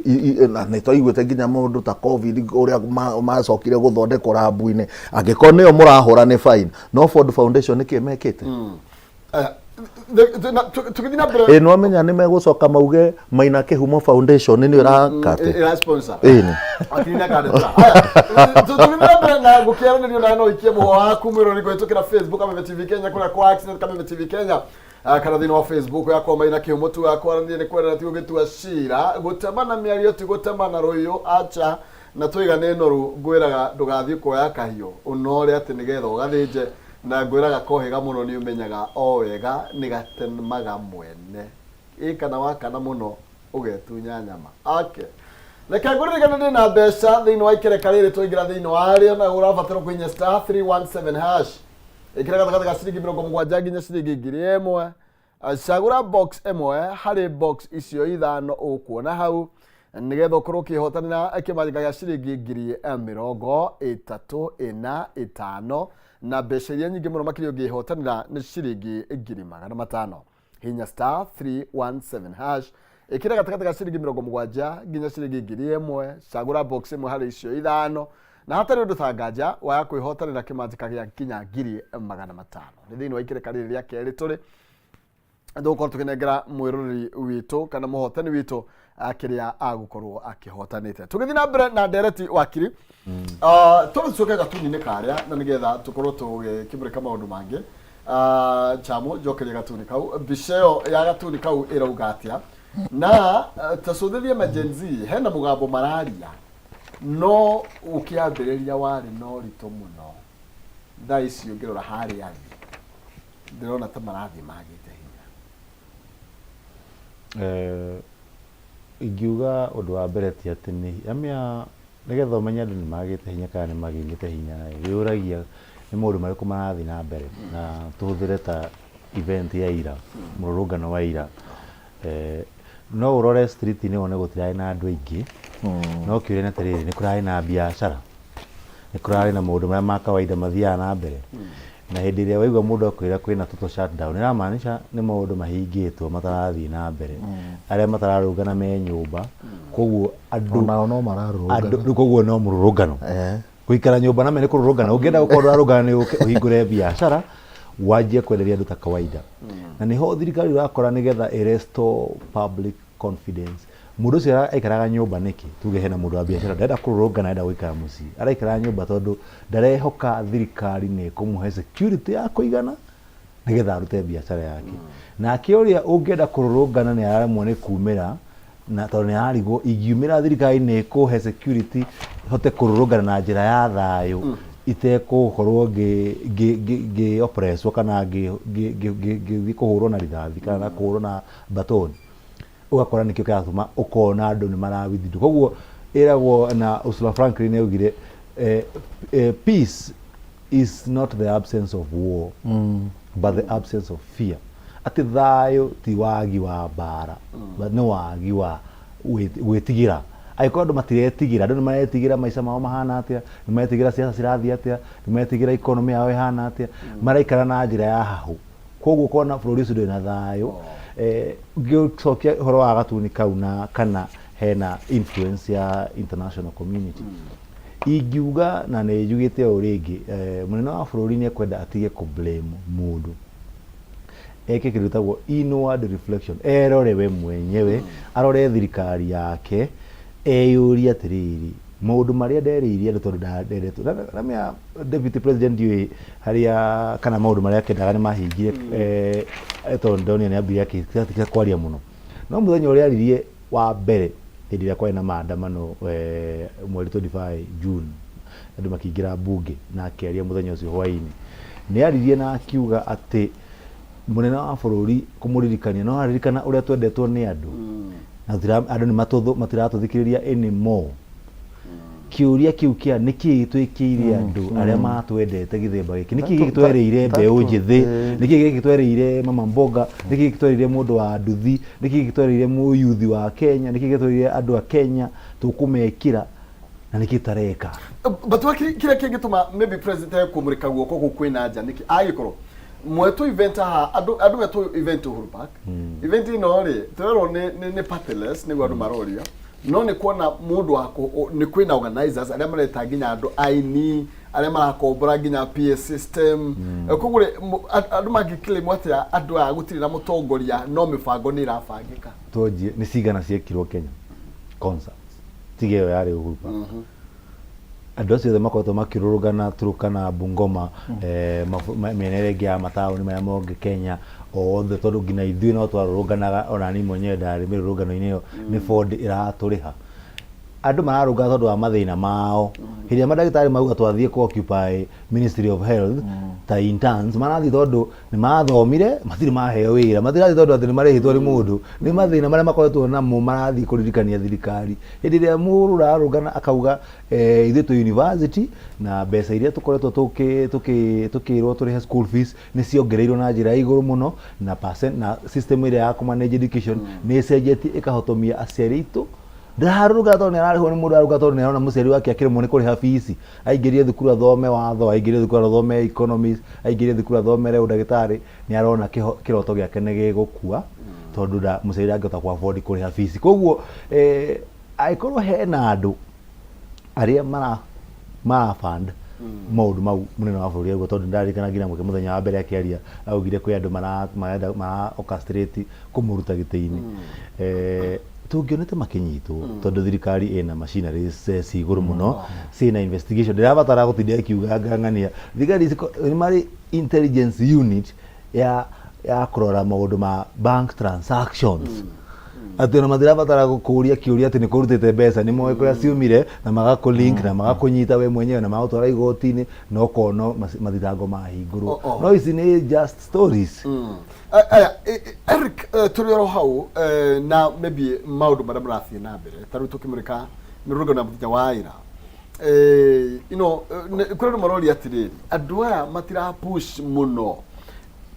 na nĩ twaiguĩte nginya maũndũ ta COVID ũrĩa macokire gũthondekwo rabu-inĩ. Angĩkorwo nĩo mũrahũra nĩ fine, no Ford Foundation nĩkĩ mekĩte? Tũgĩthiĩ na mbere. Ĩ nĩwamenya nĩ megũcoka mauge Maina Kĩhumo Foundation nĩyo ĩrakate. Ĩra sponsor. Ĩni. Akiri na kandeta. Haya, tũgĩthiĩ na mbere na gũkĩaranĩrio nawe no ũikie mũhwa waku mwĩroreri kũhĩtũkĩra Facebook Kameme TV Kenya, kũrĩa kwa Accident Kameme TV Kenya, kana thĩinĩ wa Facebook yakwa Maina Kĩhumo tu. Yakwaranĩria nĩ kwendana ti gũgĩtua cira, gũtemana mĩario ti gũtemana rũhiũ, acha na twiga nĩ noru. Ngwĩraga ndũgathiĩ kuoya kahiũ ũnore atĩ nĩgetha ũgathĩnje, na ngwĩraga kohĩga mũno nĩ ũmenyaga o wega nĩ gatemaga mwene ĩ kana wakana mũno ũgetunya nyama. Okay, reke ngũririkane ndĩ na mbeca thĩinĩ wa ikereka rĩrĩ twaingĩra thĩinĩ wa rĩo, na ũrabatara kũhinya star 317 hash, ĩkĩra gatagatĩ ga ciringi 70 nginya ciringi 1000, cagũra box ĩmwe harĩ box icio ithano ũkuona hau, nĩgetha ũkorwo ũkĩhotanĩra kĩmanjĩka gĩa ciringi 35,000, 4, 5, na mbeca iria nyingĩ mũno makĩria ũngĩhotanĩra nĩ ciringi 500,000. Hinya star 317 hash, ĩkĩra gatagatĩ ga ciringi 70 nginya ciringi 1000, cagũra box ĩmwe harĩ icio ithano, na hatarĩ ũndũ ta nganja waya kwĩhotanĩra kĩmanjĩka gĩa nginya 500,000. Nĩ thĩinĩ wa ikereka rĩrĩ rĩa kerĩ tũrĩ tũgũkorwo tũkĩnengera mwĩroreri witũ kana mũhotani witũ kĩrĩa agũkorwo akĩhotanĩte. Tũgĩthiĩ na mbere na ndereti, wakiri, tũrĩ tucoke gatuni-inĩ karĩa na nĩgetha tũkorwo tũgĩkĩmũrĩka maũndũ mangĩ. Chamo njokerie gatuni kau, mbica ĩyo ya gatuni kau ĩrauga atĩa? Na ta cũthĩrie ma Gen Z hena mũgambo mararia, no ũkĩambĩrĩria warĩ na ũritũ mũno. Thaa ici ũngĩrora harĩa thĩ, ndĩrona ta marathiĩ magĩte hinya. Ingiuga ũndũ wa mbere ti atĩ nĩ amĩa nĩgetha ũmenye andũ nĩ magĩte hinya kana nĩ magĩte hinya wĩyũragia nĩ maũndũ marĩkũ marathiĩ na mbere, na tũhũthĩre ta event ya ira, mũrũrũngano wa ira. No ũrore street-inĩ wone gũtirarĩ na andũ aingĩ, no kĩũria nĩ atĩrĩrĩ, nĩ kũrarĩ na biacara? Nĩ kũrarĩ na maũndũ marĩa ma kawaida mathiaga na mbere? Na hĩndĩ ĩrĩa waigua mũndũ akwĩra kwĩna total shutdown, ĩra maanisha nĩ maũndũ mahingĩtwo matarathiĩ na mbere. Arĩa matararũngana me nyũmba, koguo andũ Onao no mararũrũngana. Andũ, koguo no mũrũrũngano. Gũikara nyũmba na me nĩ kũrũrũngana. Ũngĩenda gũkorwo ndũrarũngana nĩ ũke ũhingũre biacara, wanjie kwenderia andũ ta kawaida. Na nĩho thirikari ũrakora nĩgetha ĩ restore public confidence. Mũndũ ũcio aikaraga nyũmba nĩkĩ? Tuge hena mũndũ wa biacara ndarenda kũrũrũngana arenda gũikara mũciĩ. Araikara nyũmba tondũ ndarehoka thirikari nĩ ĩkũmũhe security ya kũigana nĩgetha arute biacara yake. Nake ũrĩa ũngĩenda kũrũrũngana nĩ araremwo nĩ kumĩra na tondũ nĩ ararigwo ingiumĩra thirikari nĩ ĩkũhe security hote kũrũrũngana na njĩra ya thayũ itekũkorwo ngĩ oppresswo kana ngĩthiĩ kũhũrwo na rithathi kana kũhũrwo na baton. Ũgakora nĩkĩo kĩratũma ũkona andũ nĩ mara withdraw. Koguo ĩragwo na Ursula Franklin augire peace is not the absence of war but the absence of fear. Atĩ thayũ ti wagi wa mbara, but nĩ wagi wa gwĩtigĩra. Angĩkorwo andũ matiretigĩra, andũ nĩ maretigĩra maica mao mahana atĩa, nĩ maretigĩra siasa cirathiĩ atĩa, nĩ maretigĩra economy yao ĩhana atĩa, maraikara na njĩra ya hahũ. Koguo ũkona bũrũri ũcio ndũrĩ na thayũ. Ngĩcokia ũhoro wa gatuni kau na kana hena influence ya international community, ingiuga na nĩ njugĩte ũũ rĩngĩ, mũnene wa bũrũri nĩ ekwenda atige kũ blame mũndũ, eke kĩndũ gĩtagwo inward reflection, erore we mwenyewe, arore thirikari yake, eyũrie atĩrĩrĩ, maũndũ marĩa nderĩire andũ tondũ ndendetwo na mĩa deputy president ndiũĩ harĩa kana maũndũ marĩa akendaga nĩ mahingire, tondũ ndonire nĩ ambire akĩtiga kwaria mũno, no mũthenya ũrĩa aririe wa mbere hĩndĩ ĩrĩa kwarĩ na maandamano mweri 25 June, andũ makĩingĩra mbunge na akĩaria mũthenya ũcio hwainĩ, nĩ aririe na akiuga atĩ mũnene wa bũrũri kũmũririkania no aririkana ũrĩa twendetwo nĩ andũ na andũ nĩ matiratũthikĩrĩria anymore. Kĩũria kĩu kĩa nĩkĩ twĩkĩire andũ arĩa matwendete gĩthemba gĩkĩ, nĩkĩ gĩkĩ twerĩire mbeũ njĩthĩ, nĩkĩ gĩkĩ twerĩire mama mboga, nĩkĩ gĩkĩ twerĩire mũndũ wa nduthi, nĩkĩ gĩkĩ twerĩire mũyuthi wa Kenya, nĩkĩ gĩkĩ twerĩire andũ a Kenya tũkũmekĩra na nĩkĩ tũtareka. But wa kĩrĩa kĩngĩtũma maybe president age kũmũrĩka guoko kũu kwĩna nja nĩkĩ? Agĩkorwo mwetwo event haha, andũ metwo event Uhuru Park, event ĩno rĩ tũrerwo nĩ partyless, nĩguo andũ maroria, no nĩ kuona mũndũ wa nĩ kwĩna organizers arĩa mareta nginya andũ aini arĩa marakombora nginya PA system. Koguo rĩ, andũ mangĩclaim atĩa andũ aya gũtirĩ na mũtongoria no mĩbango nĩ ĩrabangĩka? Twanjie nĩ cigana ciekirwo Kenya concerts tiga ĩyo yarĩ Uhuru Park? Andũ acio othe makoretwo makĩrũrũngana Turkana, Bungoma, mĩena ĩrĩa ĩngĩ ya mataũni marĩa mongĩ Kenya othe, tondũ nginya ithuĩ no twarũrũnganaga, ona niĩ mwenyewe ndarĩ mĩrũrũngano-inĩ ĩyo, nĩ bondi ĩratũrĩha. Andũ mararũngana tondũ wa mathĩna mao. Hĩndĩ ĩrĩa mandagĩtarĩ mauga twathiĩ kũ occupy Ministry of Health ta interns, marathiĩ tondũ nĩ mathomire, matirĩ maheo wĩra, matirathiĩ tondũ atĩ nĩ marĩhĩtwo nĩ mũndũ, nĩ mathĩna marĩa makoretwo namo marathiĩ kũririkania thirikari. Hĩndĩ ĩrĩa mũndũ ararũngana akauga ithuĩ twĩ university na mbeca iria tũkoretwo tũkĩrwo tũrĩhe school fees nĩ ciongereirwo na njĩra ya igũrũ mũno, na percent, na system ĩrĩa ya kũ manage education nĩ ĩcenjetie ĩkahotomia aciari aitũ. Ndararũrũngana tondũ nĩ ararĩhwo nĩ mũndũ, ararũrũngana tondũ nĩ arona mũciari wake akĩremwo nĩ kũrĩha fees, aingĩrie thukuru athome watho, aingĩrie thukuru athome economics, aingĩrie thukuru athomere ũndagĩtarĩ, nĩ arona kĩroto gĩake nĩ gĩgũkua tondũ mũciari ndangĩhota kũ afford kũrĩha fees. Koguo angĩkorwo hena andũ arĩa mara fund maũndũ mau mũnene wa bũrũri auga, tondũ nĩndaririkana nginya mũke mũthenya wa mbere akĩaria augire kwĩ andũ marenda mara orchestrate kũmũruta gĩtĩ-inĩ. Tũngĩonete makĩnyitwo tondũ thirikari ĩna machineries ci igũrũ mũno, ciĩna investigation, ndĩrabatara gũtinda ĩkiuga ngang'ania. Thigari nĩ marĩ intelligence unit ya kũrora maũndũ ma bank transactions. Atĩ ona matirabatara gũkũria kĩũria atĩ nĩ kũrutĩte mbeca, nĩ moĩ kũrĩa ciumire na magakũ-link na magakũnyita we mwenyewe na magagũtwara igoti-inĩ na ũkona mathitango mahingũrwo. Oh, oh. No ici nĩ just stories. Aya, Eric, tũrĩ oro hau na maybe maũndũ marĩa marathiĩ na mbere ta rĩu tũkĩmũrĩka mĩrũrũngano ya mũthenya wa ira, kũrĩ andũ maroria atĩrĩrĩ, andũ aya matira push mũno.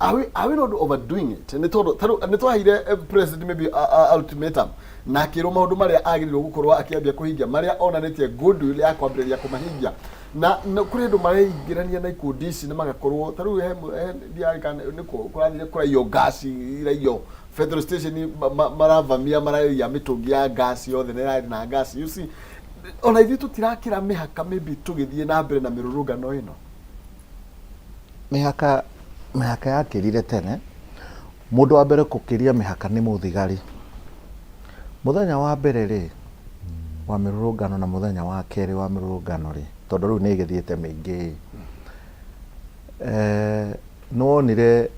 Are we not overdoing it? Nĩ tondũ ta rĩu nĩ twaheire president maybe a ultimatum na akĩrwo maũndũ marĩa agĩrĩirwo gũkorwo akĩambia kũhingia, marĩa onanĩtie goodwill ya kwambĩrĩria kũmahingia, na kũrĩ andũ mareingĩrania na ikundi ici na magakorwo ta rĩu he ndiarĩ kana nĩ kũrathire kũraiywo ngasi, iraiywo petrol station, maravamia, maraiya mĩtũngi ya ngasi yothe na ĩrarĩ na ngasi. You see, ona ithuĩ tũtirakĩra mĩhaka maybe tũgĩthiĩ na mbere na mĩrũrũngano ĩno. Mĩhaka yakĩrire tene. Mũndũ wa mbere gũkĩria mĩhaka nĩ mũthigari. Mũthenya wa mbere rĩ wa mĩrũrũngano na mũthenya wa kerĩ wa mĩrũrũngano rĩ, tondũ rĩu nĩ ĩgĩthiĩte mĩingĩ, nĩ wonire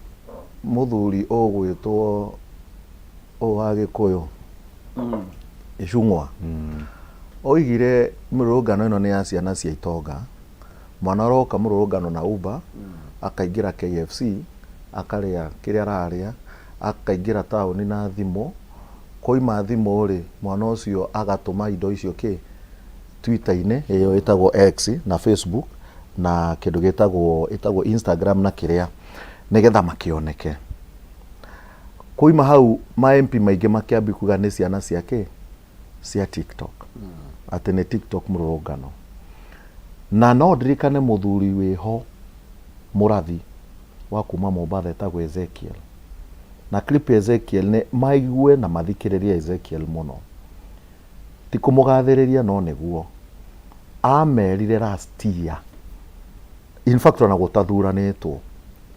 mũthuri ũgwĩtwo ũyũ wa Gĩkũyũ Icung'wa oigire mĩrũrũngano ĩno nĩ ya ciana cia itonga. Mwana ũroka mũrũrũngano na Uber, akaingĩra KFC, akarĩa kĩrĩa ararĩa, akaingĩra taũni na thimũ. Kwaima thimũ rĩ, mwana ũcio agatũma indo icio kĩ Twitter-inĩ ĩyo ĩtagwo X na Facebook na kĩndũ gĩtagwo Instagram na kĩrĩa, nĩgetha makĩoneke. Kwaima hau ma MP maingĩ makĩambia kuga nĩ ciana cia kĩ cia TikTok, atĩ nĩ TikTok mũrũrũngano. Na no ndirikane mũthuri wĩho mũrathi wa kuma Mombatha etagwo Ezekiel. Na clip ya Ezekiel nĩ maigue na mathikĩrĩrie Ezekiel mũno. Ti kũmũgathĩrĩria no nĩguo. Amerire last year, in fact ona gũtathuranĩtwo,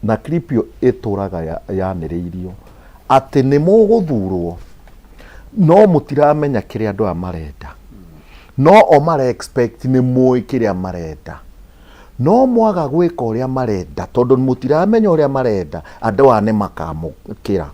na clip ĩyo ĩtũraga yanĩrĩirio atĩ nĩ mũgũthurwo no mũtiramenya kĩrĩa andũ aya marenda, no o mara expect nĩ mũĩ kĩrĩa marenda, no mwaga gwĩka ũrĩa marenda tondũ mũtiramenya ũrĩa marenda, andũ aya nĩ makamũkĩra.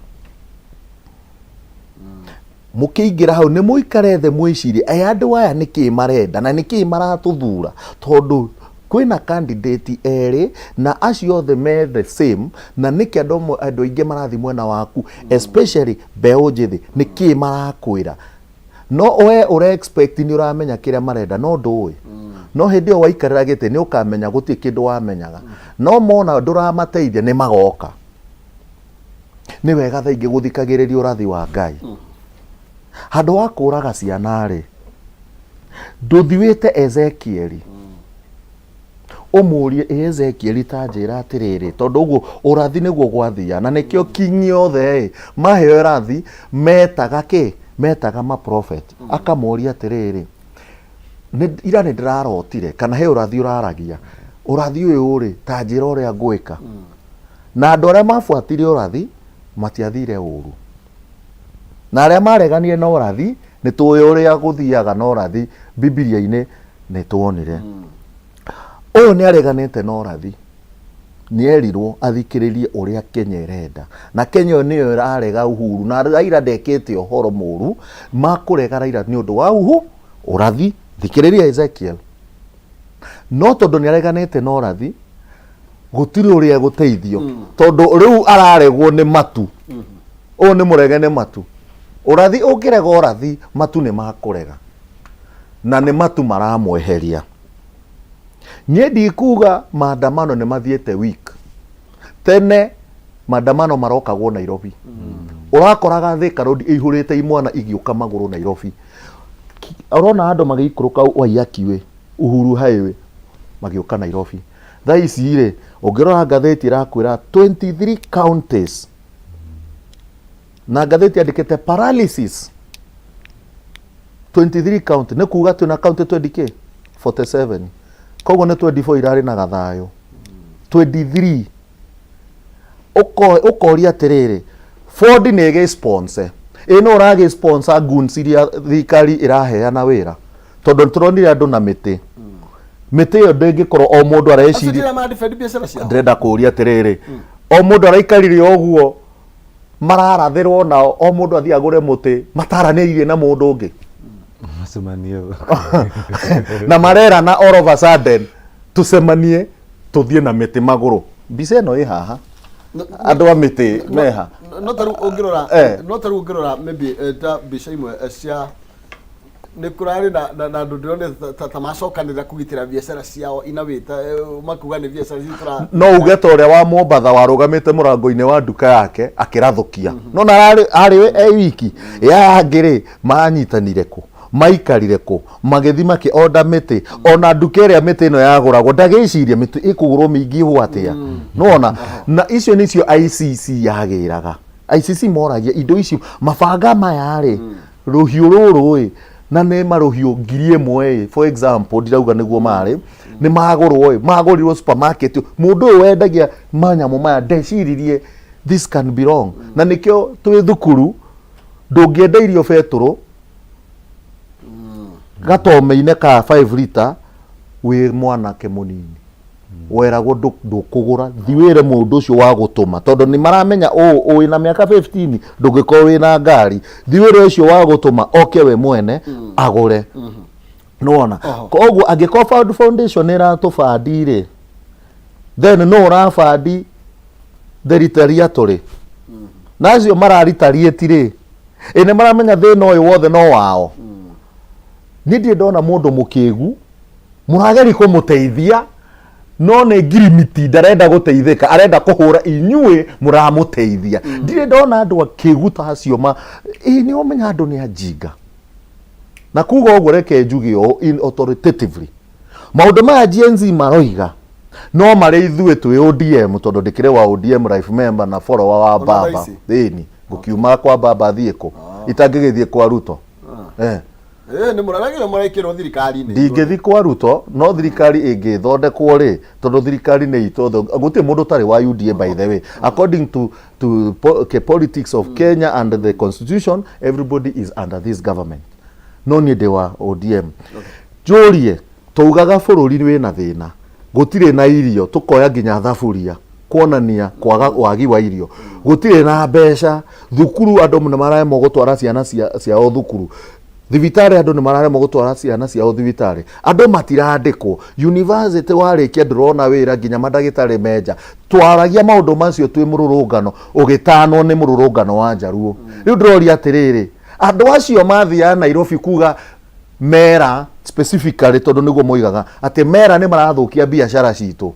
Mũkĩingĩra hau nĩ mũikare thĩ mwĩcirie aya andũ aya nĩkĩ marenda na nĩkĩ maratũthura, tondũ kwĩna candidate erĩ na acio othe me the same, na nĩkĩ andũ aingĩ marathiĩ mwena waku, especially mbeũ njĩthĩ, nĩkĩ marakwĩra? No we ũre expect nĩ ũramenya kĩrĩa marenda, no ndũĩ. No hĩndĩ ĩyo waikarĩra gĩtĩ nĩ ũkamenya gũtirĩ kĩndũ wamenyaga, no mona ndũramateithia nĩ magoka. Nĩ wega thaa ingĩ gũthikagĩrĩria ũrathi wa Ngai. Handũ wa kũraga ciana rĩ, ndũthi wĩte Ezekieli ũmũrie, ĩ Ezekieli ta njĩra atĩrĩrĩ, tondũ ũguo ũrathi nĩguo gwathia, na nĩkĩo kingi othe ĩ maheo ĩrathi metaga kĩ metaga ma prophet, akamoria atĩrĩrĩ, ira nĩ ndĩrarotire kana he ũrathi ũraragia, ũrathi ũyũ rĩ ta njĩra ũrĩa ngwĩka. Na andũ arĩa mabuatire ũrathi matiathire ũru, na arĩa mareganire na ũrathi nĩ tũĩ ũrĩa gũthiaga na ũrathi Bibilia-inĩ, nĩ tuonire ũyũ nĩ areganĩte na ũrathi, nĩ erirwo athikĩrĩrie ũrĩa Kenya ĩrenda, na Kenya ĩyo nĩyo ĩrarega Uhuru, na Raila ndekĩte ũhoro mũru makũrega Raila nĩ ũndũ wa ũrathi. Thikĩrĩria Ezekiel. No tondũ nĩ areganĩte na ũrathi, gũtirĩ ũrĩa egũteithio, tondũ rĩu araregwo nĩ matu. Ũyũ nĩ mũrege nĩ matu. Ũrathi ũngĩrega ũrathi, matu nĩ makũrega, na nĩ matu maramweheria. Niĩ ndikuga maandamano nĩ mathiĩte week. Tene maandamano marokagwo Nairobi, ũrakoraga Thika Road ĩihũrĩte imwana igĩũka magũrũ Nairobi. Ũrona andũ magĩikũrũka Waiyaki Way, Uhuru Highway, magĩũka Nairobi. Thaa ici rĩ, ũngĩrora ngathĩti ĩrakwĩra 23 counties, na ngathĩti yandĩkĩte paralysis 23 county, nĩ kuga twĩna county 20 kĩ 47, koguo nĩ 24 irarĩ na gathayũ, 23. Ũkoria atĩrĩrĩ, Ford nĩ ĩgĩ sponsor ĩ no ũragĩ sponsor goons iria thirikari ĩraheana wĩra, tondũ nĩ tũronire andũ na mĩtĩ. Mĩtĩ ĩyo ndĩngĩkorwo o mũndũ areciria. Acio mara defend biacara ciao. Ndĩrenda kũũria atĩrĩrĩ, o mũndũ araikarire ũguo. Mararathĩrwo nao o mũndũ athiĩ agũre mũtĩ mataranĩirie na mũndũ ũngĩ. Macemanie. Na marerana all of a sudden tũcemanie tũthiĩ na mĩtĩ magũrũ. Mbica ĩno ĩ haha. Andũ a mĩtĩ meha. No ta rĩu ũngĩrora no ta rĩu ũngĩrora maybe ta mbica imwe cia nĩ kũrarĩ na andũ ndĩronete ta macokanĩrĩra kũgitĩra biacara ciao in a way ta makuga nĩ biacara citũ tũra. No uge ta ũrĩa wa Mombatha warũgamĩte mũrango-inĩ wa nduka yake akĩrathũkia. No na ararĩ arĩ e wiki. Ĩ aya angĩ rĩ, manyitanire kũ? Maikarire kũ? Magĩthiĩ makĩ order mĩtĩ. Ona nduka ĩrĩa mĩtĩ ĩno yagũragwo ndagĩciria mĩtĩ ĩkũgũrwo mĩingĩ ũũ atĩa. Nĩwona? Na icio nĩcio ICC yagĩraga. ICC moragia indo icio mabanga maya rĩ, rũhiũ rũrũ ĩ, na nĩ marũhiũ 1000 ĩ, for example, ndirauga nĩguo marĩ, nĩ magũrwo ĩ, magũrirwo supermarket, mũndũ ũyũ wendagia manyamũ maya ndeciririe this can be wrong. Na nĩkĩo twĩ thukuru ndũngĩenda irio betũrũ gatome-inĩ ka 5 liter wĩ mwanake mũnini. Weragwo ndũkũgũra, thi wĩre mũndũ ũcio wa gũtũma, tondũ nĩ maramenya ũũ wĩna mĩaka 15 ndũngĩkorwo wĩna ngari, thi wĩre ũcio wa gũtũma oke we mwene agũre. Nĩwona? Koguo angĩkorwo Ford Foundation nĩ ĩratũbandi rĩ, then nũ ũrabandi the retaliatory? Na acio mararitariĩti rĩ, ĩ nĩ maramenya thĩna ũyũ wothe no wao? Niĩ ndirĩ ndona mũndũ mũkĩgu mũrageria kũmũteithia, no nĩ ngirimiti, ndarenda gũteithĩka, arenda kũhũra inyuĩ mũramũteithia. Ndirĩ ndona andũ akĩgu ta acio ma ĩ nĩ ũmenya andũ nĩ anjinga. Na kuga ũguo reke njuge ũũ in authoritatively, maũndũ maya Gen Z maroiga no marĩ ithuĩ twĩ ODM, tondũ ndĩkĩrĩ wa ODM life member na follower wa Ona thaa baba. ici? Ĩni ngũkiuma kwa baba thiĩ kũ? Itangĩgĩthiĩ kwa Ruto. Nĩ mũraragĩra mũrekĩrwo thirikari-inĩ. Ndingĩthi kwa Ruto, no thirikari ĩngĩthondekwo rĩ, tondũ thirikari nĩ itũ othe, gũtirĩ mũndũ ũtarĩ wa UDA by the way. According to politics of Kenya and the constitution, everybody is under this government. No niĩ ndĩ wa ODM. Njũrie, twaugaga bũrũri wĩna thĩna, gũtirĩ na irio, tũkoya nginya thaburia kuonania kwaga wagi wa irio, gũtirĩ na mbeca, thukuru andũ nĩ mararemwo gũtwara ciana ciao thukuru, thibitarĩ andũ nĩ mararemwo gũtwara ciana ciao thibitarĩ, andũ matirandĩkwo, university warĩkia ndũrona wĩra, nginya mandagĩtarĩ menja. Twaragia maũndũ macio twĩ mũrũrũngano, ũgĩtanwo nĩ mũrũrũngano wa Njaruo. Rĩu ndĩroria atĩrĩrĩ, andũ acio mathiaga Nairobi kuga mera specifically, tondũ nĩguo moigaga atĩ mera nĩ marathũkia biacara citũ.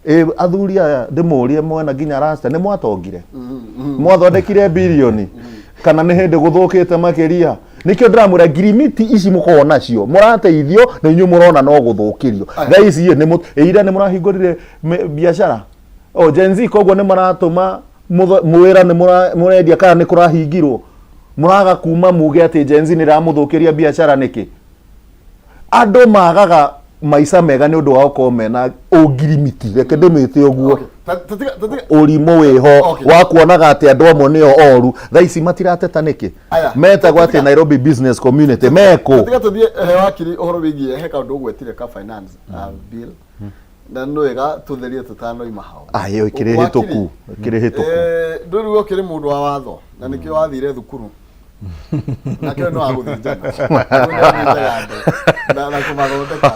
Ĩ athuri aya ndĩmũrie, mwena nginya rasta nĩ mwatongire, mwathondekire bilioni, kana nĩ hĩndĩ gũthũkĩte makĩria? Nĩkĩo ndĩramwĩra ngirimiti ici mũkoragwo nacio, mũrateithio na inyuĩ mũrona no gũthũkĩrio. Thaa ici ĩ, ĩ ira nĩ mũrahingũrire biacara o Gen Z, koguo nĩ maratũma mwĩra nĩ mũrendia kana nĩ kũrahingirwo, mũraga kuma muge atĩ Gen Z nĩ ĩramũthũkĩria biacara nĩkĩ? Andũ magaga maica mega nĩ ũndũ wa gũkorwo mena ũngirimiti, reke ndĩmĩte ũguo. Ũrimũ wĩho wa kuonaga atĩ andũ amwe nĩo oru. Thaa ici matirateta nĩkĩ? Aya. Metagwo atĩ Nairobi Business Community mekũ? Tiga tũthiĩ he wakiri ũhoro wĩgiĩ he kaũndũ ũgwetire ka finance bill, na nĩ wega tũtherie tũtanoima hau. Ayo ĩkĩrĩ hĩtũku, ĩkĩrĩ hĩtũku. Ndũrĩ ũkĩrĩ mũndũ wa watho na nĩkĩo wathire thukuru nake nĩ wa gũthĩnjana. Ũyũ nĩ athĩnjaga andũ na kũmathondeka,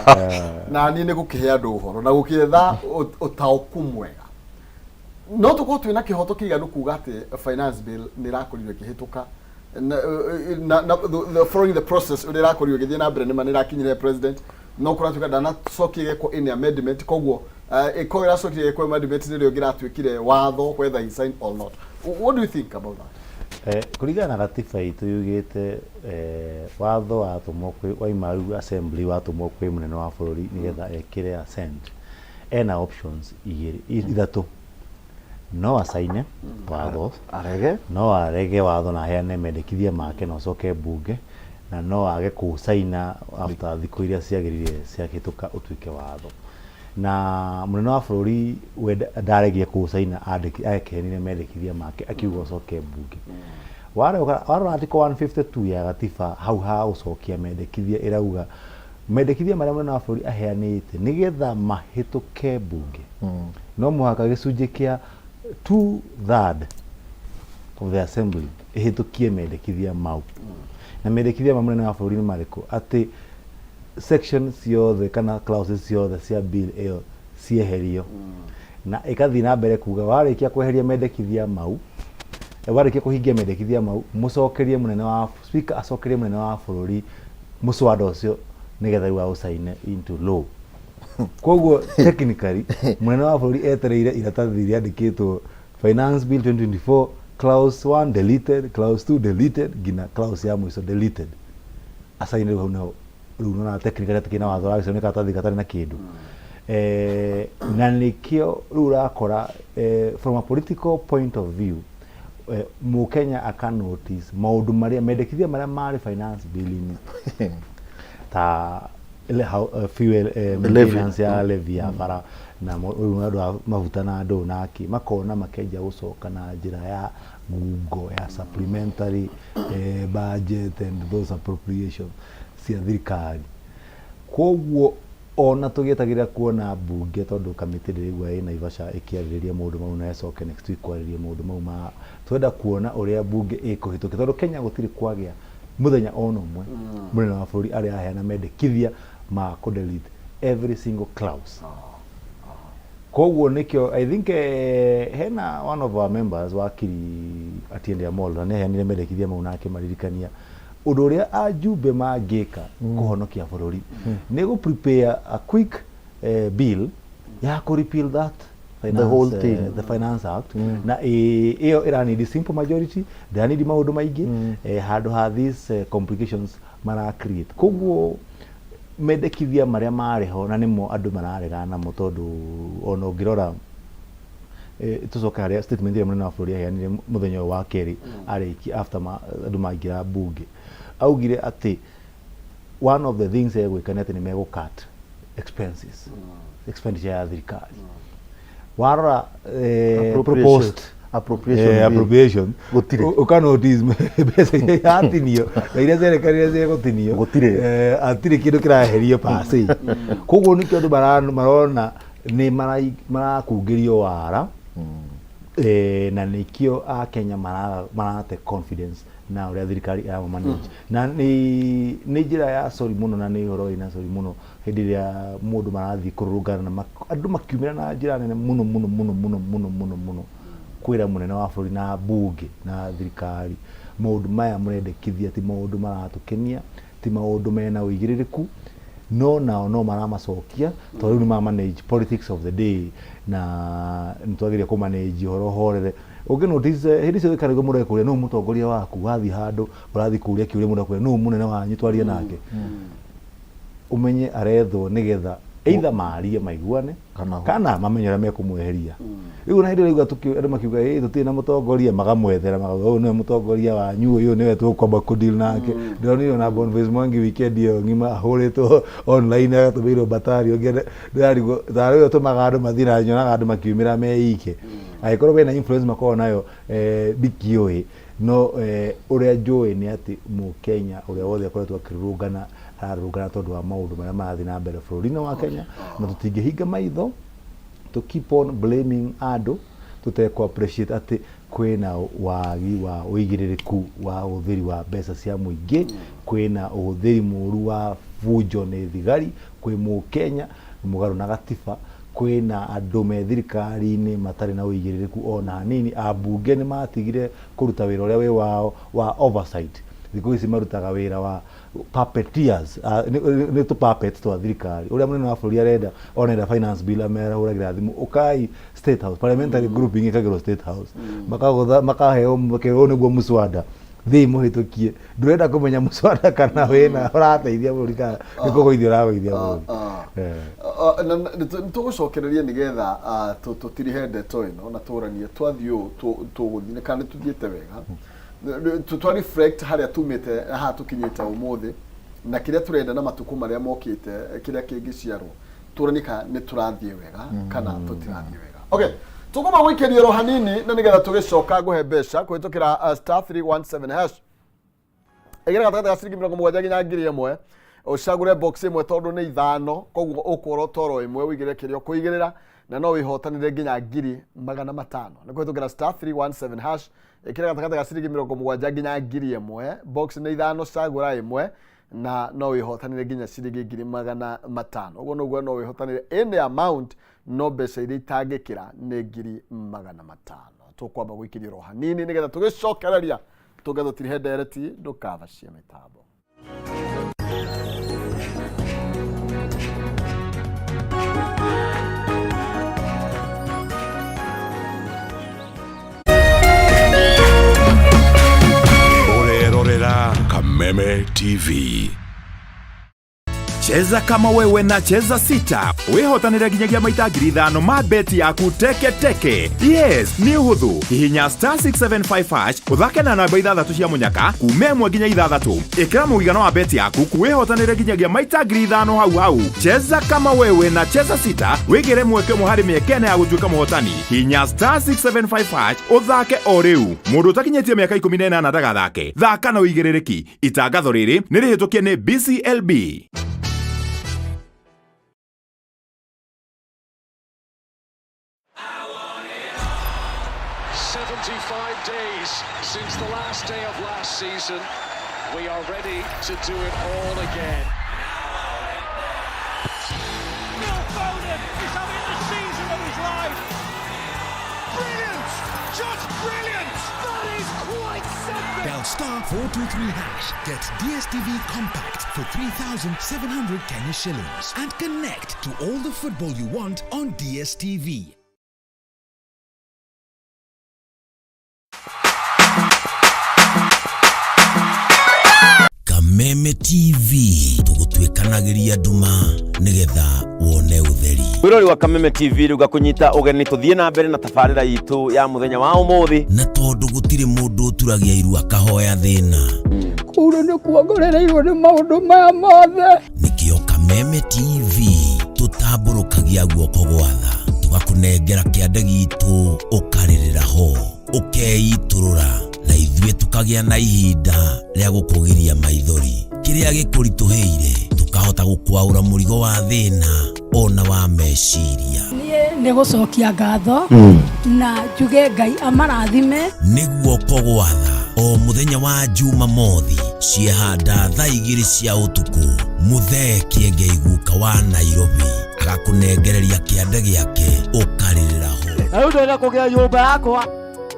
na niĩ nĩ gũkĩhe andũ ũhoro na gũkĩetha ũtaũku mwega. No tũkorwo twĩna kĩhoto kĩiganu kuga atĩ finance bill nĩ ĩrakorirwo ĩkĩhĩtũka na following the process ũrĩa ĩrakorirwo ĩgĩthiĩ na mbere, nĩma nĩ ĩrakinyire president, no kũratuĩka ndanacokia gĩkwo any amendment, koguo ĩkorwo ĩracokire gĩkwo amendment nĩrĩo ĩngĩratuĩkire watho, whether he signed or not. What do you think about that? Kũringana na gatiba itũ yugĩte, watho watũmwo kwĩ waima rĩu assembly, watũmwo kwĩ mũnene wa bũrũri nĩgetha ekĩre assent, ena options igĩrĩ, ithatũ. No acaine watho, arege, no arege watho na aheane mendekithia make na ũcoke mbunge, na no age kũũcaina after thikũ iria ciagĩrĩire ciahĩtũka ũtuĩke watho. Na mũnene wa bũrũri we ndaregire kũũcaina, aheanire mendekithia make akiuga ũcoke mbunge. Warora article 152 ya gatiba hau ha gũcokia mendekithia, ĩrauga mendekithia marĩa mũnene wa bũrũri aheanĩte nĩgetha mahĩtũke mbunge no mũhaka gĩcunjĩ kĩa 2/3 of the assembly ĩhĩtũkie mendekithia mau. Na mendekithia ma mũnene wa bũrũri nĩ marĩkũ? Atĩ section ciothe kana clauses ciothe cia bill ĩyo cieherio. Na ĩkathiĩ na mbere kuga warĩkia kweheria mendekithia mau, warĩkia kũhingia mendekithia mau, mũcokerie mũnene wa, speaker acokerie mũnene wa bũrũri mũswada ũcio nĩgetha rĩu aũcaine into law. Koguo technically mũnene wa bũrũri etereire iratathi rĩandĩkĩtwo Finance Bill 2024 clause 1 deleted, clause 2 deleted nginya clause ya mũico deleted. Acaine rĩu hau nĩho rĩu nona technically hatikĩrĩ na watho ũragĩcainwo nĩ karatathi gatarĩ na kĩndũ. Na nĩkĩo rĩu ũrakora from a political point of view, Mũkenya aka notice maũndũ marĩa mendekithia marĩa marĩ finance bill-inĩ ta fuel maintenance ya levy ya bara na rĩu nĩ ũndũ wa maguta na ndũ na kĩ, makona makĩanjia gũcoka na njĩra ya ngungo ya supplementary budget and those appropriations cia thirikari. Koguo ona tũgĩetagĩrĩra kuona mbunge tondũ kamĩtĩ ndĩraigua ĩ Naivasha ĩkĩarĩrĩria maũndũ mau na ĩcoke next week kwarĩrĩria maũndũ mau ma, twenda kuona ũrĩa mbunge ĩkũhĩtũkia tondũ Kenya gũtirĩ kwagĩa mũthenya ona ũmwe mũnene wa bũrũri arĩ aheana mendekithia ma kũ delete every single clause. Koguo nĩkĩo I think hena one of our members wakiri Atieno Amollo na nĩaheanire mendekithia mau na akĩmaririkania ũndũ ũrĩa ajumbe mangĩka kũhonokia bũrũri nĩ gũ prepare a quick bill ya kũ repeal that finance, The whole thing. The Finance Act na ĩyo ĩranidi simple majority, ndĩranidi maũndũ maingĩ handũ ha these complications mara create. Koguo mendekithia marĩa marĩ ho na nĩmo andũ mararegana namo tondũ ona ũngĩrora tũcoke harĩa statement ĩrĩa mũnene wa bũrũri aheanire mũthenya ũyũ wa kerĩ arĩkia after andũ maingĩra mbunge, augire atĩ one of the things egwĩka nĩ atĩ nĩ megũ cut expenses, expenditure ya thirikari. Warora proposed Appropriation bill. Appropriation. Gũtirĩ. Ũka notice mbeca iria iratinio na iria cierekanire ciegũtinio. Gũtirĩ. Hatirĩ kĩndũ kĩraeherio per se. Koguo nĩkĩo andũ marona nĩ marakungĩrio wara na nĩkĩo akenya marate confidence na ũrĩa thirikari ĩrama manage na nĩ njĩra ya sorry mũno na nĩ ũhoro wĩna sorry mũno hĩndĩ ĩrĩa mũndũ marathiĩ kũrũrũngana na andũ makiumĩra na njĩra nene mũno mũno mũno mũno mũno mũno mũno kwĩra mũnene wa bũrũri na mbunge na thirikari maũndũ maya mũrendekithia ti maũndũ maratũkenia, ti maũndũ mena ũigĩrĩrĩku, no nao no maramacokia tondũ rĩu nĩ ma manage politics of the day na nĩ twagĩrĩire kũ manage ũhoro ũhorere. Ũngĩ notice hĩndĩ ciothe karĩgo mũndũ ekũria nũ mũtongoria waku, wathiĩ handũ ũrathiĩ kũria kĩũria mũndũ akũria nũ mũnene wanyu twarie nake, ũmenye arethwo nĩgetha either marie maiguane kana mamenye ũrĩa mekũmweheria. Rĩu ona hĩndĩ ĩrĩa ũraigua andũ makiuga ĩ tũtirĩ na mũtongoria, magamwethera makauga ũyũ nĩwe mũtongoria wanyu, ũyũ nĩwe tũkwamba kũ deal nake. Ndĩronire ona Boniface Mwangi weekend ĩyo ng'ima ahũrĩtwo online agatũmĩirwo batari ũngĩ ndĩrarigwo tarĩ ũyũ ũtũmaga andũ mathiĩ na nyonaga andũ makiumĩra meike. Angĩkorwo mena influence makoragwo nayo ndikĩũĩ, no ũrĩa njũĩ nĩ atĩ mũkenya ũrĩa wothe akoretwo akĩrũrũngana ararũrũngana tondũ wa maũndũ marĩa marathiĩ na mbere bũrũri-inĩ wa Kenya, na tũtingĩhinga maitho to keep on blaming andũ tũtekũ appreciate atĩ kwĩna wagi wa ũigĩrĩrĩku wa ũhũthĩri wa mbeca cia mũingĩ, kwĩna ũhũthĩri mũru wa bunjo nĩ thigari, kwĩ mũkenya mũgarũ na gatiba, kwĩna andũ me thirikari-inĩ matarĩ na ũigĩrĩrĩku ona hanini. Ambunge nĩ matigire kũruta wĩra ũrĩa wĩ wao wa oversight, thikũ ici marutaga wĩra wa puppeteers, nĩ tũ puppets twa thirikari. Ũrĩa mũnene wa bũrũri arenda onenda finance bill amerahũragĩra thimũ ũkai State House, parliamentary grouping ĩkagĩrwo State House, makagũtha makaheo makerwo nĩguo mũswada thiĩ mũhĩtũkie. Ndũrenda kũmenya mũswada kana wĩna ũrateithia bũrũri kana nĩ kũgũithia ũragũithia bũrũri. Nĩ tũgũcokereria nĩgetha tũtirihe ndeto ĩno na tũranie twathiĩ ũũ tũgũthiĩ kana nĩ tũthiĩte wega, twa reflect harĩa tumĩte na haha tũkinyĩte ũmũthĩ na kĩrĩa tũrenda na matukũ marĩa mokĩte kĩrĩa kĩngĩciarwo, tũranie kana nĩ tũrathiĩ wega kana tũtirathiĩ wega. Okay, tũkũma gũikĩria oro hanini na nĩgetha tũgĩcoka ngũhe mbeca kũhĩtũkĩra *317#. Ĩgĩra gatagatĩ ga ciringi 70 nginya 1000, ũcagũre box ĩmwe tondũ nĩ ithano, koguo ũkũorota oro ĩmwe ũigĩrĩre kĩrĩa ũkũigĩrĩra. Na no wĩhotanĩre nginya 500,000 nĩ kũhĩtũkĩra star 317 hash. Ĩkĩra gatagatĩ ga ciringi 70 nginya 1,000. Box nĩ ithano, cagũra ĩmwe na no wĩhotanĩre nginya ciringi 500,000. Ũguo nĩguo no wĩhotanĩre any amount, no mbeca iria itangĩkĩra nĩ 500,000. Tũkwamba gũikĩria oro hanini nĩgetha tũgĩcokereria tũnge tũtirihe ndereti. Ndũkabacie mĩtambo. Ũrerorera Kameme TV. Cheza kama wewe na Cheza Sita wĩhotanĩre nginyagia maita 5,000 ma beti yaku teke teke. Yes, nĩ ũhũthũ. Hihinya star 675 hash, ũthake na namba ithathatũ cia mũnyaka kuma ĩmwe nginya ithathatũ. Ĩkĩra mũigana wa beti yaku, wĩhotanĩre nginyagia maita 5,000 hau hau. Cheza kama wewe na Cheza Sita, wĩgĩre mweke ũmwe harĩ mĩeke ĩna ya gũtuĩka mũhotani. Hinya star 675 hash ũthake o rĩu. Mũndũ ũtakinyĩtie mĩaka 18 ndagathake. Thaka na ũigĩrĩrĩki. Itangatho rĩrĩ nĩ rĩhĩtũkie nĩ BCLB. Days since the last day of last season. We are ready to do it all again. Phil Foden is having the season of his life. Brilliant! Just brilliant! That is quite something! Dial star 423 hash. Get DSTV Compact for 3,700 Kenya shillings and connect to all the football you want on DSTV. Kameme TV, tũgũtuĩkanagĩria nduma nĩgetha wone ũtheri. Mwĩrori wa Kameme TV, rĩu ngakũnyita ũgeni tũthiĩ na mbere na tabarĩra itũ ya mũthenya wa ũmũthĩ. Na tondũ gũtirĩ mũndũ ũturagia iru akahoya thĩna, Kũu nĩ kuongorereirwo nĩ maũndũ maya mothe. Nĩkĩo Kameme TV tũtambũrũkagia guoko gwatha, tũgakũnengera kĩande gitũ, ũkarĩrĩra ho, ũkeitũrũra, na ithuĩ tũkagĩa na ihinda rĩa gũkũgiria maithori. Kĩrĩa gĩkũritũhĩire tũkahota gũkwaũra mũrigo wa thĩna ona wa meciria. Niĩ nĩ gũcokia ngatho na njuge Ngai amarathime. Nĩ guoko gwatha o mũthenya wa Jumamothi ciehanda thaa 2 cia ũtukũ, Mũthee Kĩengei guka wa Nairobi agakũnengereria kĩande gĩake, ũkarĩrĩra ho. Na rĩu ndĩrenda kũgĩa nyũmba yakwa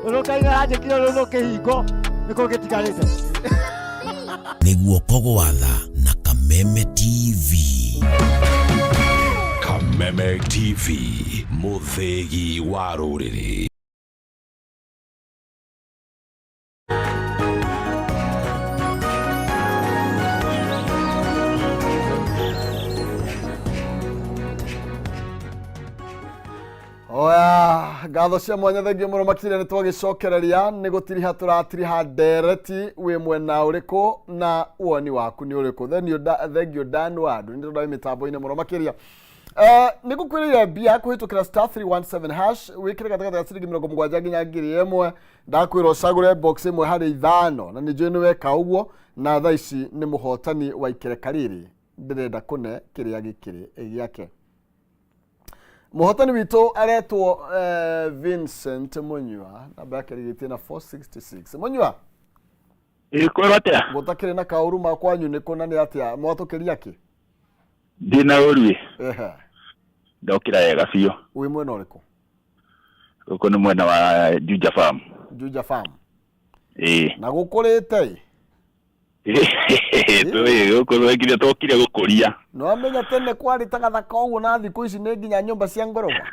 tondũ kaiga anjĩkire rũno kĩhingo nĩkĩo gĩtigarĩte. Nĩ guoko gwatha na Kameme TV. Kameme TV, mũthĩgi wa rũrĩrĩ. Oya, ngatho cia mwanya, thengio mũno makĩria. Nĩ twagĩcokereria nĩ gũtiriha tũratiriha ndereti. Wĩ mwena ũrĩkũ na woni waku nĩ ũrĩkũ? Thengio Dan Wadu, nĩ ndĩrona wĩ mĩtambo-inĩ mũno makĩria. Nĩ ngũkwĩrĩire mbia kũhĩtũkĩra star 317 hash, wĩkĩre gatagatĩ ga ciringi 70 nginya 1,000. Ndakwĩra ũcagũre box ĩmwe harĩ ithano, na nĩ njũĩ nĩ weka ũguo, na thaa ici nĩ mũhotani wa ikereka rĩrĩ ndĩrenda kũne kĩrĩa gĩkĩrĩ gĩake. Mũhotani witũ aretwo Vincent Munyua, namba yake rĩgĩtie na 466. Munyua. Ĩ, kwĩrwo atĩa? Gũtakĩrĩ na kaũru ma kwanyu nĩ kũ na nĩ atĩa mwatũkĩria kĩ? Ndĩna ũru ĩ. Ehe. Ndokĩra wega biũ. Wĩ mwena ũrĩkũ? Gũkũ nĩ mwena wa Juja Farm. Juja Farm. Ĩ. Na gũkũrĩte ĩ? Tũĩ gũkũ twekire, twokire gũkũria. Nĩwamenya tene kwarĩ ta gathaka ũguo, na thikũ ici nĩ nginya nyũmba cia ngoroba.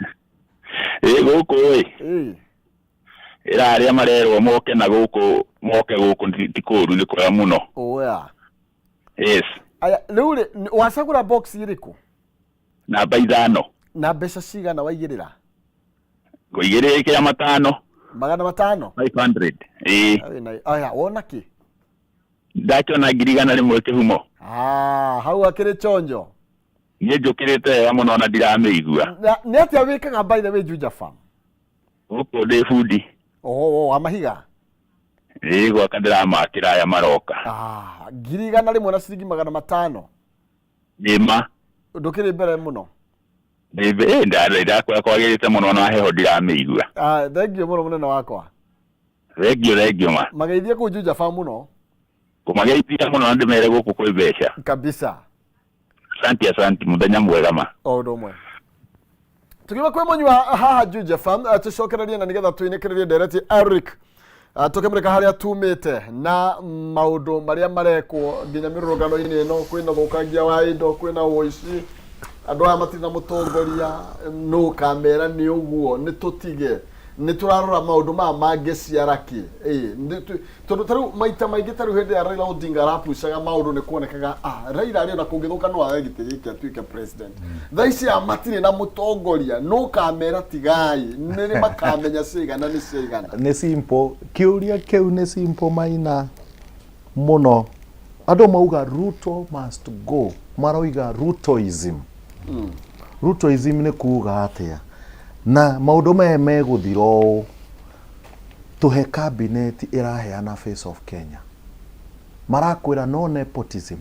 Ĩ, gũkũ ĩ. Ĩ. Ĩra arĩa marerwo moke na gũkũ, moke gũkũ, ti kũũru, nĩ kwega mũno. Oya. Yes. Aya, rĩu rĩ, wacagũra box ĩrĩkũ? Namba ithano. Na mbeca cigana waigĩrĩra? Ngũigĩrĩra 500. 500? 500. Ĩ. Aya, wona kĩ? Ndakĩona 100,000 kĩhumo. Ah, hau akĩrĩ chonjo. Niĩ njũkĩrĩte wega mũno na ndiramĩigua. Na nĩ atĩa wĩkaga, by the way, Juja Farm? Gũkũ ndĩ bundi. Oh, wa mahiga? Ĩ, gwaka ndĩramakĩra aya maroka. Ah, 100,000 na ciringi 500. Nĩma. Ndũkĩrĩ mbere mũno. Ndakũra kwagĩrĩte mũno na heho ndiramĩigua. Ah, thengiũ mũno mũnene wakwa. Thengio thengio ma. Mageithie kũu Juja Farm mũno. Kũmageithia mũno na ndĩmere gũkũ kwĩ mbeca. Kabisa. Asante asante mũthenya mwega ma. O ũndũ ũmwe. Tukiuma kwĩ mũnyua haha Juja Farm, tũcokererie na nĩgetha tũinĩkĩrĩrie ndereti Eric. Tũkĩmũrĩka harĩa tumĩte na maũndũ marĩa marekwo nginya mĩrũrũngano-inĩ ĩno, kwĩna ũthũkangia wa indo, kwĩna ũici, andũ aya matirĩ na mũtongoria, nũ kamera nĩ ũguo, nĩ tũtige, nĩ tũrarora maũndũ maya mangĩciara kĩ. Ĩĩ, tondũ ta rĩu maita maingĩ ta rĩu hĩndĩ ya Raila Odinga arapucaga maũndũ nĩ kuonekaga ah, Raila arĩ ona kũngĩthũka no oe gĩtĩ gĩkĩ atuĩke president. Thaa ici aya matirĩ na mũtongoria, nũ kamera tigai, nĩ rĩ makamenya ciaigana nĩ ciaigana. Nĩ simple, kĩũria kĩu nĩ simple Maina mũno. Andũ mauga Ruto must go, maroiga Rutoism. Rutoism nĩ kuga atĩa? Na maũndũ maya megũthira ũũ, tũhe cabinet ĩraheana face of Kenya. Marakwĩra no nepotism,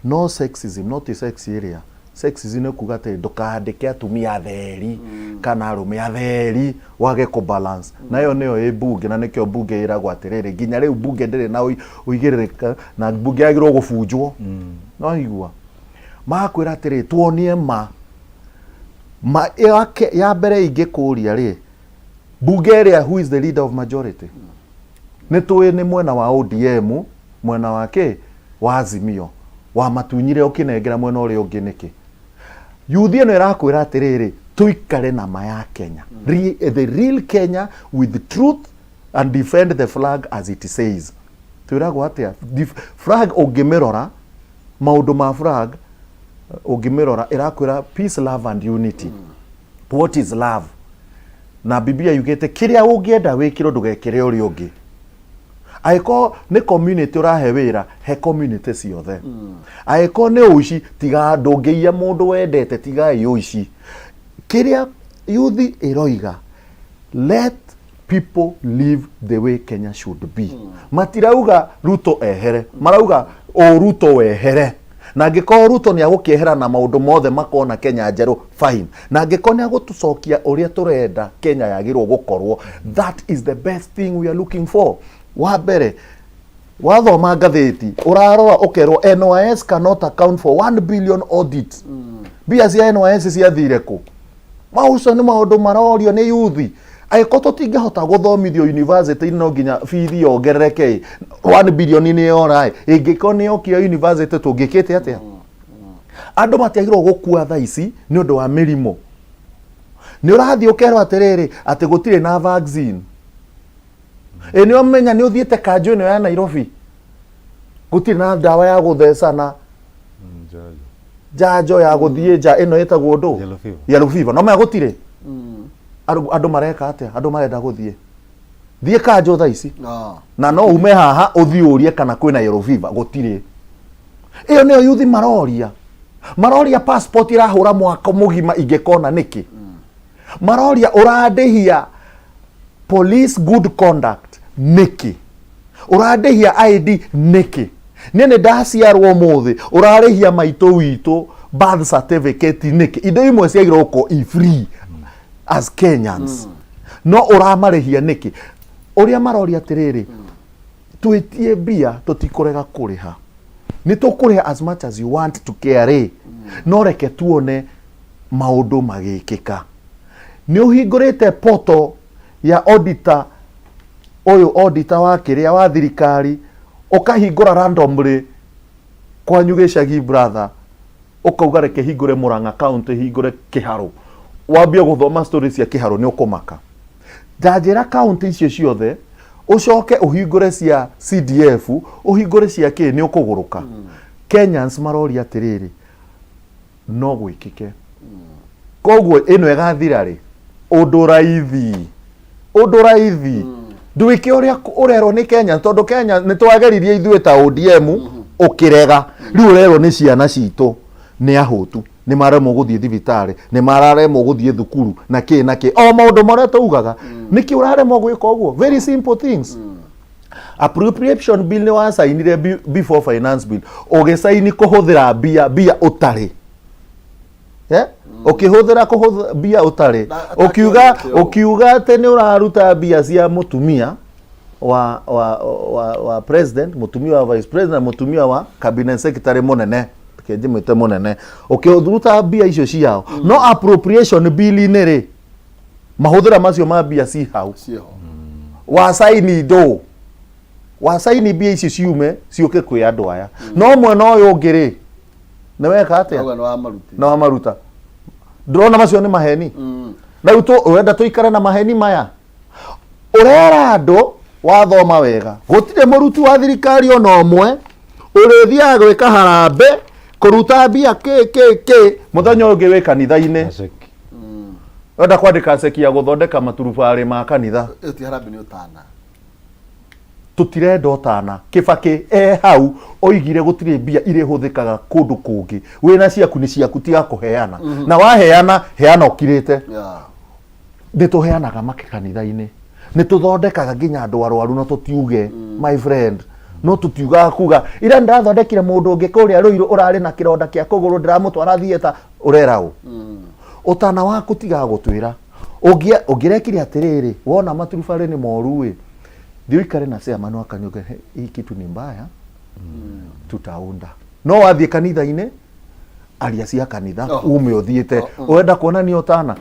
no sexism, no ti sex ĩrĩa. Sexism nĩ kuga atĩ ndũkandĩke atumia atheri kana arũme atheri wage kũ balance. Na ĩyo nĩyo ĩ mbunge na nĩkĩo mbunge ĩragwo atĩrĩrĩ nginya rĩu mbunge ndĩrĩ na ũigĩrĩrĩka na mbunge yagĩrĩirwo gũbunjwo. No igua magakwĩra atĩrĩ tuonie ma ma yake ya mbere ingĩkũria rĩ mbunge ĩrĩa who is the leader of majority nĩ tũĩ nĩ mwena wa ODM mwena wa kĩ wa Azimio wamatunyire ũkĩnengera mwena ũrĩa ũngĩ nĩkĩ yuthi ĩno ĩrakwĩra atĩrĩrĩ tũikare na ma ya Kenya. The real Kenya with truth and defend the flag as it says. Twĩragwo atĩa? Flag ũngĩmĩrora maũndũ ma flag ũngĩmĩrora ĩrakwĩra peace, love and unity. What is love? Na Biblia yugĩte kĩrĩa ũngĩenda wĩkĩrwo ndũgekĩre ũrĩa ũngĩ. Angĩkorwo nĩ community ũrahe wĩra, he community ciothe. Angĩkorwo nĩ ũici, tiga ndũngĩiya mũndũ wendete, tigai ũici. Kĩrĩa yuthi ĩroiga, let people live the way Kenya should be. Matirauga Ruto ehere, marauga o Ruto wehere. Na angĩkorwo Ruto nĩ agũkĩehera na maũndũ mothe makona Kenya njerũ, fine. Na angĩkorwo nĩ agũtũcokia ũrĩa tũrenda Kenya yagĩrĩirwo gũkorwo, that is the best thing we are looking for. Wa mbere, wathoma ngathĩti ũrarora ũkerwo NYS cannot account for 1 billion audit. Mbia cia NYS ciathire kũ? Maũcio nĩ maũndũ marorio nĩ yuthi. Angĩkorwo tũtingĩhota gũthomithio university no nginya bithi yongerereke ĩ, 1 billion nĩ yora ĩ, ĩngĩkorwo nĩ yokire university tũngĩkĩte atĩa? Andũ matiagĩrĩirwo gũkua thaa ici nĩ ũndũ wa mĩrimũ. Nĩ ũrathiĩ ũkerwo atĩrĩrĩ atĩ gũtirĩ na vaccine. Ĩ nĩ ũmenya nĩ ũthiĩte kanjũ ĩno ya Nairobi gũtirĩ na ndawa ya gũthecana njanjo ya gũthiĩ nja ĩno ĩtagwo ndũ? Yellow fever. Yellow fever. No menya gũtirĩ. Andũ mareka atĩa? Andũ marenda gũthiĩ. Thiĩ kanjũ thaa ici. Na no ume haha ũthiĩ ũrie kana kwĩna yellow fever, gũtirĩ. Ĩyo nĩyo yuthi maroria. Maroria passport ĩrahũra mwaka mũgima ingĩkona nĩkĩ? Maroria ũrandĩhia police good conduct nĩkĩ? Ũrandĩhia ID nĩkĩ? Niĩ nĩ ndaciarwo ũmũthĩ, ũrarĩhia maitũ witũ birth certificate nĩkĩ? Indo imwe ciagĩrĩirwo gũkorwo i free as Kenyans. No ũramarĩhia nĩkĩ? Ũrĩa maroria atĩrĩrĩ, twĩtie mbia tũtikũrega kũrĩha. Nĩ tũkũrĩha as much as you want to KRA. No reke tuone maũndũ magĩkĩka. Nĩ ũhingũrĩte portal ya auditor ũyũ auditor wa kĩrĩa wa thirikari ũkahingũra randomly kwanyu gĩcagi brother ũkauga reke hingũre Murang'a county hingũre Kĩharũ wambie gũthoma story cia Kĩharũ nĩ ũkũmaka. Ndanjĩra county icio ciothe ũcoke ũhingũre cia CDF ũhingũre cia kĩ nĩ ũkũgũrũka. Kenyans maroria atĩrĩrĩ no gwĩkĩke. Koguo ĩno ĩgathira rĩ? Ũndũ raithi, ũndũ raithi. Ndwĩke ũrĩa ũrerwo nĩ Kenya tondũ Kenya nĩ twageririe ithuĩ ta ODM ũkĩrega. Rĩu ũrerwo nĩ ciana citũ nĩ ahũtu, nĩ maremwo gũthiĩ thibitarĩ, nĩ mararemwo gũthiĩ thukuru na kĩ na kĩ. O maũndũ marĩa taugaga. Nĩkĩ ũraremwo gwĩka ũguo? Very simple things. Appropriation bill nĩ wacainire before finance bill. Ũgĩcaini kũhũthĩra mbia, mbia ũtarĩ. Eh? Ũkĩhũthĩra kũhũthĩra mbia ũtarĩ ũkiuga ũkiuga atĩ nĩ ũraruta mbia cia mũtumia wa wa wa wa president, mũtumia wa vice president, mũtumia wa cabinet secretary mũnene, reke njĩmwĩte mũnene, ũkĩruta mbia icio ciao, no appropriation bill-inĩ rĩ, mahũthĩra macio ma mbia ci hau. Ciĩho. Wacaini ndũ wacaini mbia icio ciume ciũke kwĩ andũ aya, no mwena ũyũ ũngĩ rĩ, nĩ weka atĩa? Auga nĩ wamaruti. Nĩ wamaruta. Ndĩrona macio nĩ maheni. Rĩu tũ ũrenda tũikare na maheni maya ũrera andũ? Wathoma wega, gũtirĩ mũruti wa thirikari ona ũmwe ũrĩthiaga gwĩka harambe kũruta mbia kĩ kĩ kĩ mũthenya ũyũ ũngĩ wĩ kanitha-inĩ wenda kwandĩka ceki ya gũthondeka maturubarĩ ma kanitha. Ĩyo ti harambee, nĩ ũtana. Tũtirenda ũtana. Kĩbakĩ e hau oigire gũtirĩ mbia irĩhũthĩkaga kũndũ kũngĩ. Wĩna ciaku nĩ ciaku, tiga kũheana. Na waheana, heana ũkirĩte. Nĩ tũheanaga makanitha-inĩ, nĩ tũthondekaga nginya andũ arwaru, no tũtiuge, my friend, no tũtiugaga kuga ira ndĩrathondekire mũndũ ũngĩ kũrĩa Rũirũ ũrarĩ na kĩronda kĩa kũgũrũ, ndĩramũtwara theatre. Ũrera ũ ũtana waku? Tigaga gũtwĩra. Ũngĩrekire atĩrĩrĩ, wona maturubarĩ nĩ moru ĩ, thiĩ ũikare na chairman wa kanitha, uge, "Hii kitu ni mbaya, tutaunda." No wathiĩ kanitha-inĩ, aria cia kanitha. Ume ũthiĩte ũrenda kuonania ũtana.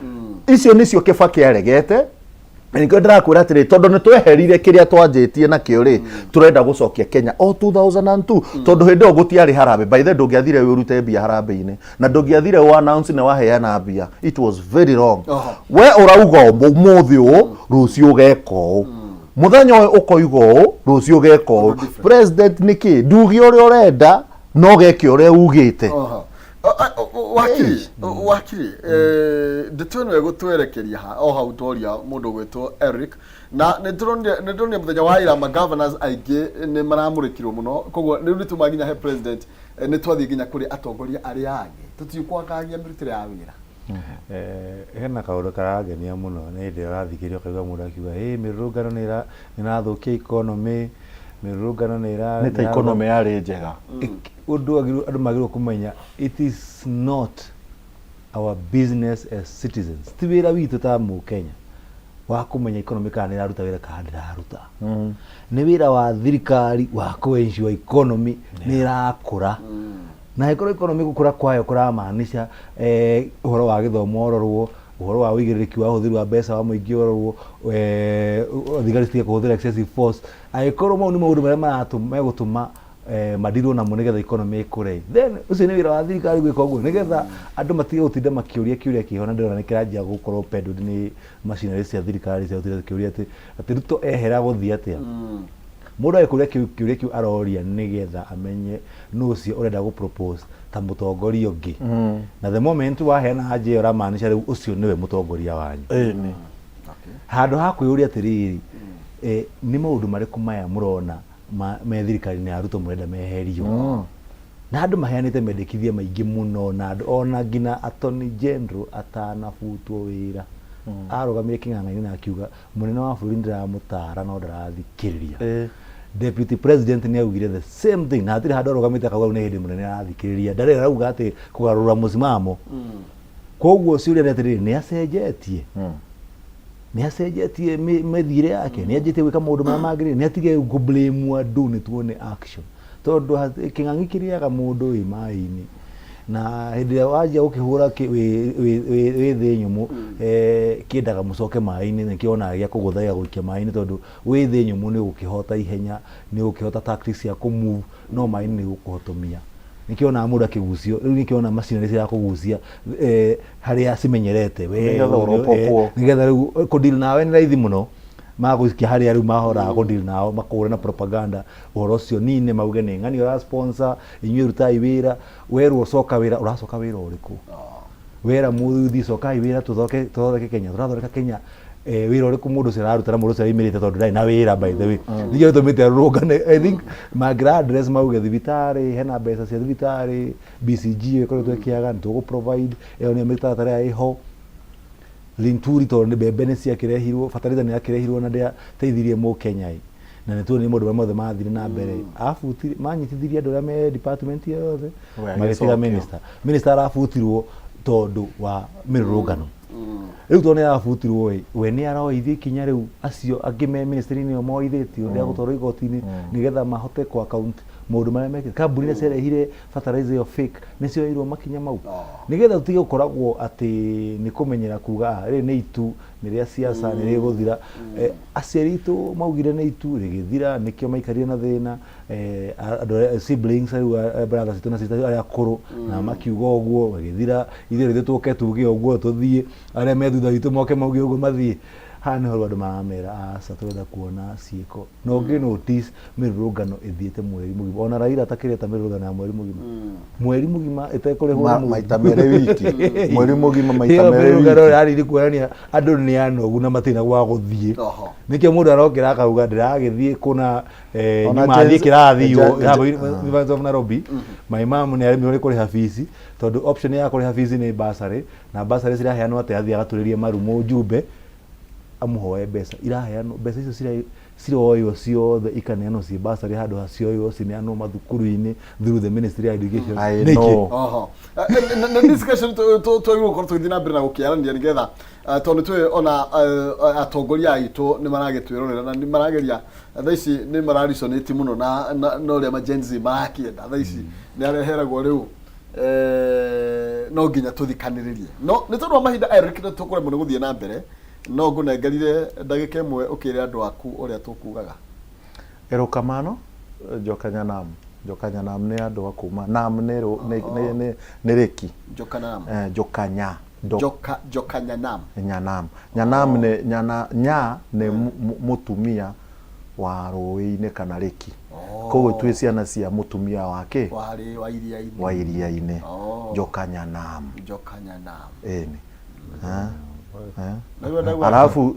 Icio nĩcio Kĩbakĩ aregete. Na nĩkĩo ndĩrakwĩra atĩrĩ, tondũ nĩ tweherire kĩrĩa twanjĩtie nakĩo rĩ, tũrenda gũcokia Kenya o 2002, tondũ hĩndĩ ĩyo gũtiarĩ harambee. By the way, ndũngĩathire wĩ ũrute mbia harambee-inĩ, na ndũngĩathire ũ announce nĩ waheana mbia. It was very wrong. We ũrauga ũmũthĩ ũũ, rũciũ ũgeka ũũ, mũthenya ũyũ ũkoiga ũũ, rũciũ ũgeka ũũ. President nĩkĩ nduge ũrĩa ũrenda no geke ũrĩa ugĩte? Wakiri, wakiri, ndeto ĩno ĩgũtwerekeria ha o hau tworia mũndũ ũgwĩtwo Eric, na nĩ ndĩronire mũthenya wa ira ma governors aingĩ nĩ maramũrĩkirwo mũno, koguo rĩu nĩ tuma nginya he president, nĩ twathiĩ nginya kũrĩ atongoria arĩa angĩ, tũtiũĩ kwagagia mĩrutĩre ya wĩra. Hena kaũndũ karangenia mũno nĩ hĩndĩ ĩrĩa ũrathikĩrĩria ũkaigua mũndũ akiuga ĩ mĩrũrũngano nĩ ĩrathũkia economy, mĩrũrũngano nĩ ĩra Nĩ ta economy yarĩ njega. Ũndũ andũ magĩrĩirwo kũmenya, it is not our business as citizens, ti wĩra witũ ta mũkenya wa kũmenya economy kana nĩ ĩraruta wĩra kana ndĩraruta. Nĩ wĩra wa thirikari wa kũ ensure economy nĩ ĩrakũra, na angĩkorwo economy gũkũra kwayo kũramaanisha ũhoro wa gĩthomo ũrorwo, ũhoro wa ũigĩrĩrĩki wa ũhũthĩri wa mbeca wa mũingĩ ũrorwo, thigari citige kũhũthĩra excessive force, angĩkorwo mau nĩ maũndũ marĩa megũtũma madirwo namo nĩgetha economy ĩkũre, then ũcio nĩ wĩra wa thirikari gwĩka ũguo nĩgetha andũ matige gũtinda makĩũria kĩũria kĩho. Na ndĩrona nĩ kĩranjia gũkorwo peddled nĩ machinery cia thirikari cia gũtinda kĩũria atĩ Ruto ehera gũthiĩ atĩa. Mũndũ agĩkũria kĩũria kĩu aroria nĩgetha amenye nũ ũcio ũrenda gũ propose ta mũtongoria ũngĩ, na the moment waheana anja ĩyo, ũramaanisha rĩu ũcio nĩwe mũtongoria wanyu. Ĩni. Handũ ha kwĩyũria atĩrĩrĩ, nĩ maũndũ marĩkũ maya mũrona me thirikari-inĩ ya Ruto mũrenda meherio? Na andũ maheanĩte mendekithia maingĩ mũno, na andũ ona nginya Attorney General atanabutwo wĩra arũgamire kĩng'ang'a-inĩ na akiuga mũnene wa bũrũri ndĩramũtara no ndarathikĩrĩria. Deputy President nĩ augire the same thing, na hatirĩ handũ arũgamĩte akauga rĩu nĩ hĩndĩ mũnene arathikĩrĩria, ndarĩ arauga atĩ kũgarũra mũsimamo. Koguo ciũria nĩ atĩrĩrĩ, nĩ acenjetie, nĩ acenjetie mĩthiĩre yake, nĩ anjĩtie gwĩka maũndũ marĩa magĩrĩire, nĩ atige kũ blame andũ, nĩ tuone action, tondũ kĩng'ang'i kĩrĩaga mũndũ wĩ maĩ-inĩ, na hĩndĩ ĩrĩa wanjia gũkĩhũra wĩ thĩ nyũmũ, kĩendaga mũcoke maĩ-inĩ, nĩkĩo wonaga gĩa kũgũtha gĩgagũikia maĩ-inĩ, tondũ wĩ thĩ nyũmũ nĩ ũgũkĩhota ihenya, nĩ ũgũkĩhota tactics cia kũ move, no maĩ-inĩ nĩ ũgũkũhotomia. Nĩkĩo wonaga mũndũ akĩgucio rĩu, nĩkĩo wona machinery cia kũgucia harĩa cimenyerete we. Nĩgetha ũropokwo. Nĩgetha rĩu kũ deal nawe nĩ raithi mũno, magũikia harĩa rĩu mahoraga kũ deal nao, makũhũre na propaganda ũhoro ũcio nine, mauge nĩ ng'ani ũra sponsor, inyuĩ rutai wĩra. Werwo coka wĩra, ũracoka wĩra ũrĩkũ? Wera mũyuthi cokai wĩra, tũthondeke tũthondeke Kenya, tũrathondeka Kenya. Wĩra ũrĩkũ mũndũ ũcio araruta? Na mũndũ ũcio araimĩrĩte tondũ ndarĩ na wĩra, by the way, nĩkĩo gĩtũmĩte arũrũngane. I think mangĩra address mauge thibitarĩ hena mbeca cia thibitarĩ, BCG ĩyo ĩkoretwo ĩkĩaga, nĩ tũgũ provide ĩyo, nĩyo mĩtaratara ĩrĩa ĩho. Linturi, tondũ nĩ mbembe nĩ ciakĩrehirwo, fertilizer nĩ yakĩrehirwo na ndĩateithirie mũkenya ĩ, na nĩ tuonire maũndũ marĩa mothe mathire na mbere. Abuti manyitithirie andũ arĩa me department ĩyo yothe We magĩtiga agĩcokio. Minister, minister arabutirwo. Tondũ wa mĩrũrũngano rĩu, tondũ nĩ arabutirwo ĩ, we nĩ aroithio ikinya rĩu acio angĩ me ministry-inĩ ĩyo moithĩtio rĩa gũtwarwo igoti-inĩ, nĩgetha mahote kũ account maũndũ marĩa mekĩte. Kambuni iria ciarehire fertilizer ĩyo fake nĩ cioeirwo makinya mau, nĩgetha tũtige gũkoragwo atĩ nĩ kũmenyera kuga, "Ah, rĩrĩ nĩ itu, nĩ rĩa siasa, nĩ rĩgũthira." Aciari aitũ maugire nĩ itu rĩgĩthira, nĩkĩo maikarire na thĩna. Andũ arĩa siblings rĩu, brothers citũ na sisters arĩa akũrũ na makiuga ũguo magĩthira. Ithuĩ rĩu tũke tuge ũguo tũthiĩ, arĩa me thutha witũ moke mauge ũguo mathiĩ. Haha nĩho rĩu andũ maramera aca, tũrenda kuona ciĩko. Na ũngĩ notice mĩrũrũngano ĩthiĩte mweri mũgima, ona Raila atakĩreta mĩrũrũngano ya mweri mũgima, mweri mũgima ĩtekũrĩhwo nĩ mũndũ. Maita merĩ wiki, mweri mũgima maita Ĩyo merĩ mĩrũrũngano wiki. yarĩ nĩ kuonania andũ nĩ anogu na matirĩ na gwa gũthiĩ. Nĩkĩo mũndũ arokĩra akauga ndĩragĩthiĩ kũna Ona nyuma thiĩ kĩrathi. Ah. University of Nairobi, my mom nĩ aremirwo nĩ kũrĩha fees, tondũ option ya kũrĩha fees nĩ bursary, na bursary ciraheanwo atĩ athiĩ agatũrĩrie maru mũjumbe amũhoe mbeca iraheanwo. Mbeca icio ciroywo ciothe ikaneanwo ciĩ bursary, handũ ha cioywo cineanwo mathukuru-inĩ through the Ministry of Education. I Nĩkĩ? know. Oho. Na discussion twagĩrĩirwo gũkorwo tũgĩthiĩ na mbere na gũkĩaranĩria, nĩgetha tondũ twĩ ona atongoria aitũ nĩ maragĩtwĩrorera na nĩ marageria thaa ici nĩ mararesonate mũno na ũrĩa ma Gen Z marakĩenda thaa ici. Nĩ areheragwo rĩu, no nginya tũthikanĩrĩrie, no nĩ tondũ wa mahinda, Eric, nĩ tũkũremwo nĩ gũthiĩ na mbere, no ngũnengerire ndagĩka 1 ũkĩre andũ aku ũrĩa tũkugaga. Erokamano Jokanyanam. Jokanyanam nĩ andũ a kuma Nam nĩ nĩ rĩki. Jokanam. Jokanya Do, Jokanyanam. Nyanam. Nyanam nĩ nyana, nya nĩ mũtumia wa rũĩ-inĩ kana rĩki. Koguo twĩ ciana cia mũtumia wa kĩ? Warĩ wa iria-inĩ. Wa iria-inĩ. Jokanyanam. Jokanyanam. Ĩni. Eh? Eh? Naigua. Alafu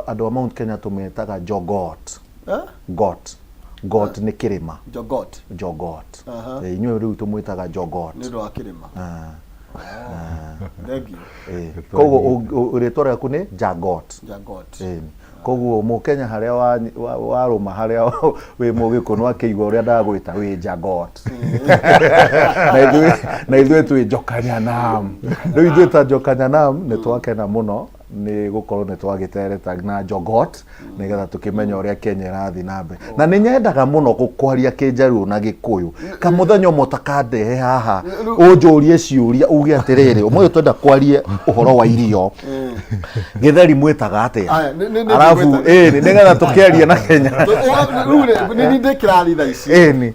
andũ a Mount Kenya tũmetaga Jogot. Eh? Got. Got nĩ kĩrĩma. Jogot. Jogot. Inyuĩ rĩu tũmwĩtaga Jogot. Nĩ ũndũ wa kĩrĩma. Ah. Thank you. Koguo rĩtwa rĩaku nĩ Jagot. Jagot. Ĩni. Koguo mũkenya harĩa warũma, harĩa wĩ mũgĩkũnũ akĩigua ũrĩa ndagwĩta wĩ Jagot, na ithuĩ twĩ Jokanyanam. Rĩu ithuĩ ta Jokanyanam nĩ twakena mũno nĩ gũkorwo nĩ twagĩtereta na Jogot, nĩgetha tũkĩmenya ũrĩa Kenya ĩrathiĩ na mbere. Na nĩ nyendaga mũno gũkwaria Kĩnjaruo na Gĩkũyũ. Kamũthenya ũmwe ũtakandehe haha ũnjũrie ciũria, uge atĩrĩrĩ, ũmũthĩ twenda kwarie ũhoro wa irio, gĩtheri mwĩtaga atĩa? Aya, nĩ Arabu ngwĩta. Ĩni, nĩgetha tũkĩaria na Kenya. Rĩu rĩ, nĩ niĩ ndĩ kĩrathi thaa ici. Ĩni.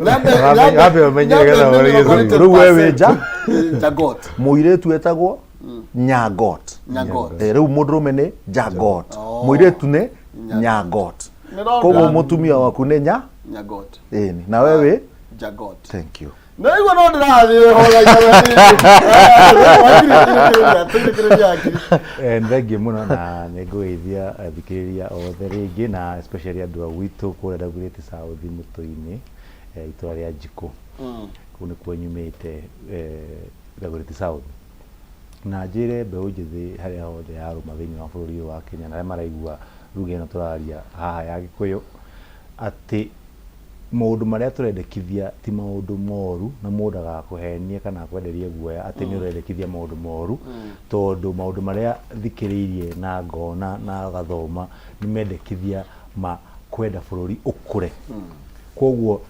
Wambe ũmenye nĩgetha ũrie gĩthũngũ. Rĩu we wĩ nja. Jagot. Mũirĩtu etagwo Nyagot. Nyagot. Rĩu mũndũrũme nĩ Jagot, mũirĩtu nĩ Nyagot. Nĩndona. Koguo mũtumia waku nĩ nya Nyagot. Ĩni, na we wĩ Jagot. Thank you. Naigua no ndĩrathiĩ horaitũikĩrĩria hakiri. Nĩ thengiũ mũno na nĩ ngũgeithia athikĩrĩria othe rĩngĩ, na especially andũ a gwitũ kũrĩa Dagoretti South, Mũtũ-inĩ, itũra rĩa Njikũ. Kũu nĩkuo nyumĩte, Dagoretti South. Na njĩre mbeũ njĩthĩ harĩa hothe yarũma thĩinĩ wa bũrũri ũyũ wa Kenya na arĩa maraigua lugha ĩno tũraria haha ya Gĩkũyũ, atĩ maũndũ marĩa tũrendekithia ti maũndũ moru, na mũndũ agakũhenie kana akwenderie guoya atĩ nĩ ũrendekithia maũndũ moru, tondũ maũndũ marĩa thikĩrĩirie na ngona na gathoma nĩ mendekithia ma kwenda bũrũri ũkũre. Koguo